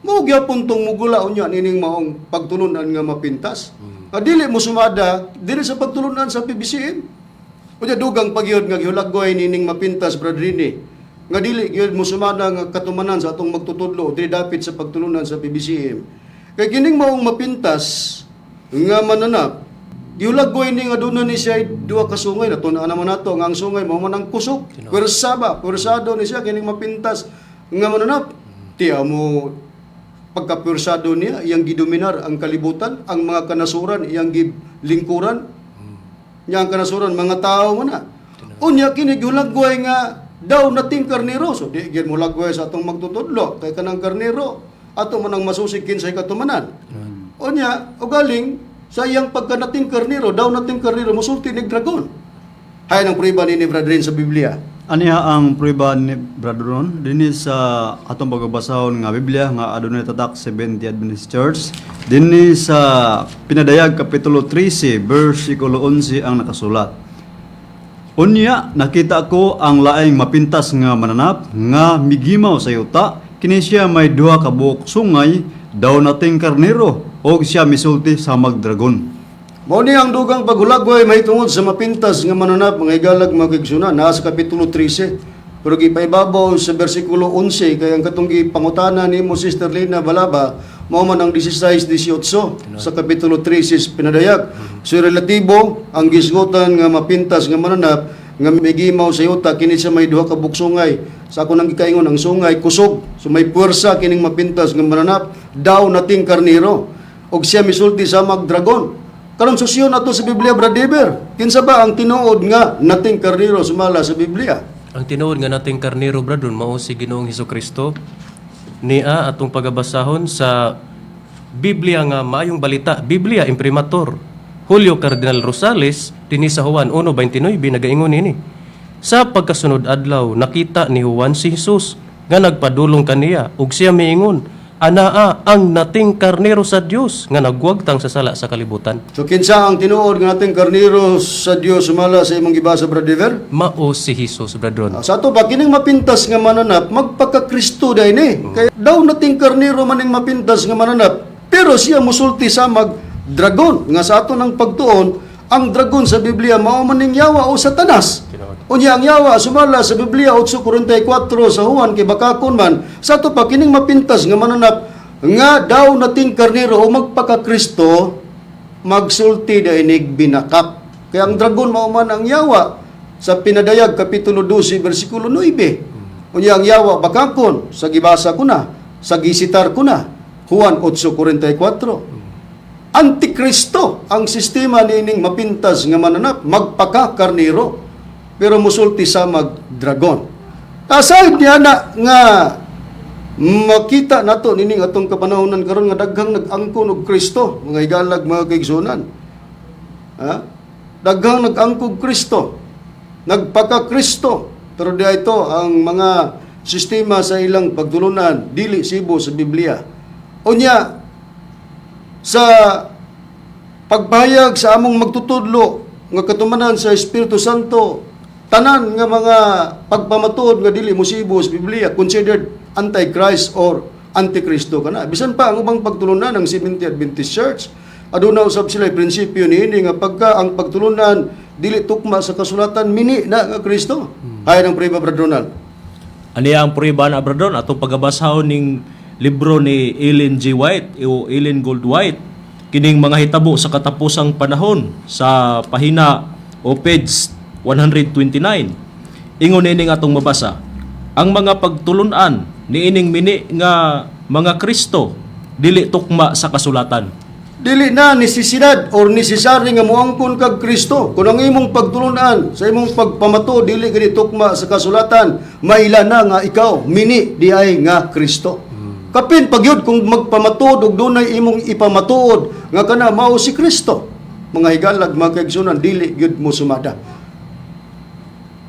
mao gyapon tong mugula unya nining maong pagtulunan nga mapintas. Nga dili mo sumada dili sa pagtulunan sa PBCM. Unya dugang pagyud nga gihulagway nining mapintas, Brad Rini, nga dili gyud mo sumada nga katumanan sa atong magtutudlo, dili dapit sa pagtulunan sa PBCM. Kay kining maong mapintas nga mananap, gihulagway ni nga aduna ni siya duha ka sungay. Natun-an naman nato nga ang sungay mao man ang kusog. Pwersa ba, pwersado ni siya kining mapintas nga mananap. Tiya mo pagkapwersado niya, iyang gidominar ang kalibutan, ang mga kanasuran, iyang gilingkuran. Nya ang kanasuran, mga tao man na. Unya kini gihulagway nga daw nating karnero. So di gyud mo lagway sa atong magtutudlo kay kanang karnero ato man ang masusi kinsay katumanan. Unya ugaling sa iyang pagkanating karnero, daw nating karnero, musulti ni dragon. Hay ang prueba ni Brad Rin sa Biblia. Aniya ang prueba ni Brother Ron dinhi sa atong pagbabasahon nga Biblia nga adunay tatak Seventh Adventist Church, dinhi sa Pinadayag kapitulo 13 bersikulo 11 ang nakasulat. Unya nakita ko ang laing mapintas nga mananap nga migimaw sa yuta, kini siya may duha ka buok sungay daw nating karnero og siya misulti sa magdragon. Mao ni ang dugang paghulagway mahitungod sa mapintas nga mananap, mga higalag, mga kaigsunan, naa sa kapitulo 13. Pero gipaibabaw sa bersikulo 11 kay ang katong gipangutana nimo, Sister Lina Balaba, mao man ang 16-18 sa kapitulo 13 Pinadayag. So relatibo ang gisgutan nga mapintas nga mananap nga migimaw sa yuta, kini siya may duha ka buksungay. Sa ako nang gikaingon, ang sungay kusog. So may puwersa kining mapintas nga mananap, daw nating karnero og siya misulti sa magdragon. Karon susyon nato sa Biblia, Brad Eber. Kinsa ba ang tinuod nga nating karnero sumala sa Biblia? Ang tinuod nga nating karnero, Brad Ron, mao si Ginoong Hesukristo. Nia atong pagabasahon sa Biblia nga Maayong Balita, Biblia Imprimatur. Julio Cardinal Rosales dinhi sa Juan 1:29 nagaingon ini. Sa pagkasunod adlaw nakita ni Juan si Jesus nga nagpadulong kaniya ug siya miingon, "Anaa ang nating karnero sa Dios nga nagwagtang sa sala sa kalibutan." So kinsa ang tinuod nga nating karnero sa Dios sumala sa imong gibasa, Brad Eber? Mao si Jesus, Brad Ron. Sa ato ba kining mapintas nga mananap magpaka-Kristo dai ni. Kay daw nating karnero maning mapintas nga mananap, pero siya musulti sa mag dragon nga sa ato ng pagtuon, ang dragon sa Biblia mao maning yawa o Satanas. Unya ang yawa sumala sa Biblia 8:44 sa Juan kay bakakon man. Sa ato pa kining mapintas nga mananap Nga daw nating karnero o magpaka-Kristo, magsulti dainig binakak. Kaya ang dragon mao man ang yawa sa Pinadayag kapitulo 12 bersikulo 9. Unya ang yawa bakakon sa gibasa ko na, sa gisitar ko na. Juan 8:44. Antikristo ang sistema niining mapintas nga mananap, magpaka-karnero pero musulti sa magdragon. Aside niya na nga makita nato nining atong kapanahonan karon nga daghang nag-angkon og Kristo, mga higalag, mga kaigsunan. Ha? Daghang nag-angkog Kristo. Nagpaka-Kristo. Pero di ito ang mga sistema sa ilang pagtulunan dili sibo sa Biblia. Unya sa pagpahayag sa among magtutudlo nga katumanan sa Espiritu Santo, tanan nga mga pagpamatuod nga dili mosibo sa Biblia considered antichrist or antikristo kana. Bisan pa ang ubang pagtulunan ng Seventh Adventist Church, aduna usab sila prinsipyo niini nga pagka ang pagtulunan dili tukma sa kasulatan, mini na nga Kristo. Hay ng prueba, Brother Ronald. Aniya ang prueba na, Brother Don, atong pagabasahon ning libro ni Ellen G. White o Ellen Gold White kining Mga Hitabo sa Katapusang Panahon sa pahina o page 129. Ingon nining atong mabasa. Ang mga pagtulunan niining mini nga mga Kristo dili tukma sa kasulatan. Dili na nesesidad or necessary nga moangkon kag Kristo. Kung ang imong pagtulunan sa imong pagpamato dili gani tukma sa kasulatan, maila na nga ikaw mini di ay nga Kristo. Kapin pagyud kung magpamatuod og dunay imong ipamatuod nga kana mao si Kristo. Mga higalag, mga kaigsunan, dili gyud mo sumada.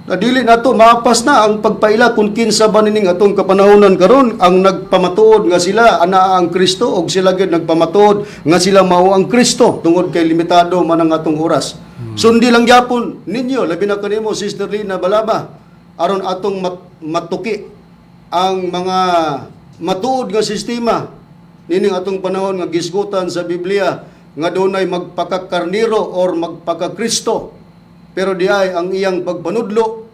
Na dili nato maapas na ang pagpaila kung kinsa ba nining atong kapanahonan karon ang nagpamatuod nga sila ana ang Kristo og sila gyud nagpamatuod nga sila mao ang Kristo, tungod kay limitado man ang atong oras. Sundi lang gyapon ninyo, labi na kanimo, Sister Lina Balaba, aron atong matuki ang mga matuod nga sistema nining atong panahon nga gisgutan sa Biblia nga dunay magpakakarniro or magpakakristo pero di ay ang iyang pagpanudlo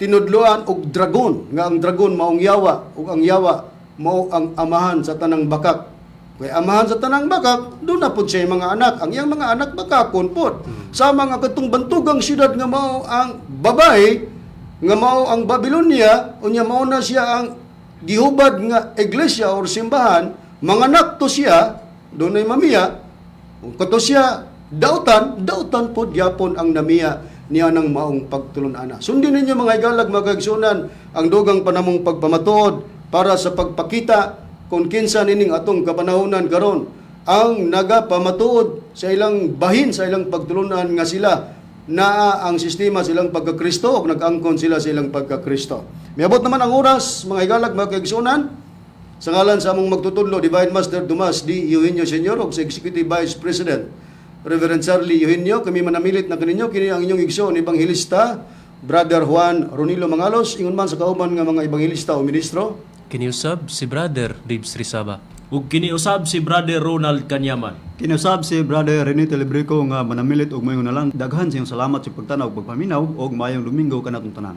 tinudloan og dragon, nga ang dragon maong yawa ug ang yawa mao ang amahan sa tanang bakak. Kay amahan sa tanang bakak, doon na pud siya mga anak. Ang iyang mga anak bakakon pod. Sama nga katong bantugang syudad nga mao ang babae, nga mao ang Babylonia, unya mao na siya ang gihubad nga iglesia or simbahan, manganak to siya, dunay mamiya. Kung kato siya dautan, dautan po gyapon ang namiya niya ng maong pagtulun-ana. Sundin ninyo, mga igalag, mga kaigsunan, ang dugang panamong pagpamatuod para sa pagpakita kung kinsa nining atong kapanahonan karon ang nagapamatuod sa ilang bahin sa ilang pagtulunan nga sila naa ang sistema silang pagkakristo o nag-angkon sila sa ilang pagkakristo. Miabot naman ang oras, mga igalag, mga kaigsunan, sa ngalan sa among magtutudlo, Divine Master Dumas D. Eugenio Sr. ug sa Executive Vice President, Reverend Charlie Eugenio, kami manamilit na kaninyo, kini ang inyong igsoon, Evangelista, Brother Juan Ronilo Mangalos, ingon man sa kauban nga mga ebanghilista o ministro. Kiniusab si Brother Dibs Rizaba. Ug kiniusab si Brother Ronald Kanyaman. Kinusab si Brother Rene Telebrico nga manamilit og maayong na lang. Daghan sa inyong salamat sa pagtanaw ug pagpaminaw og maayong Domingo kanatong tanan.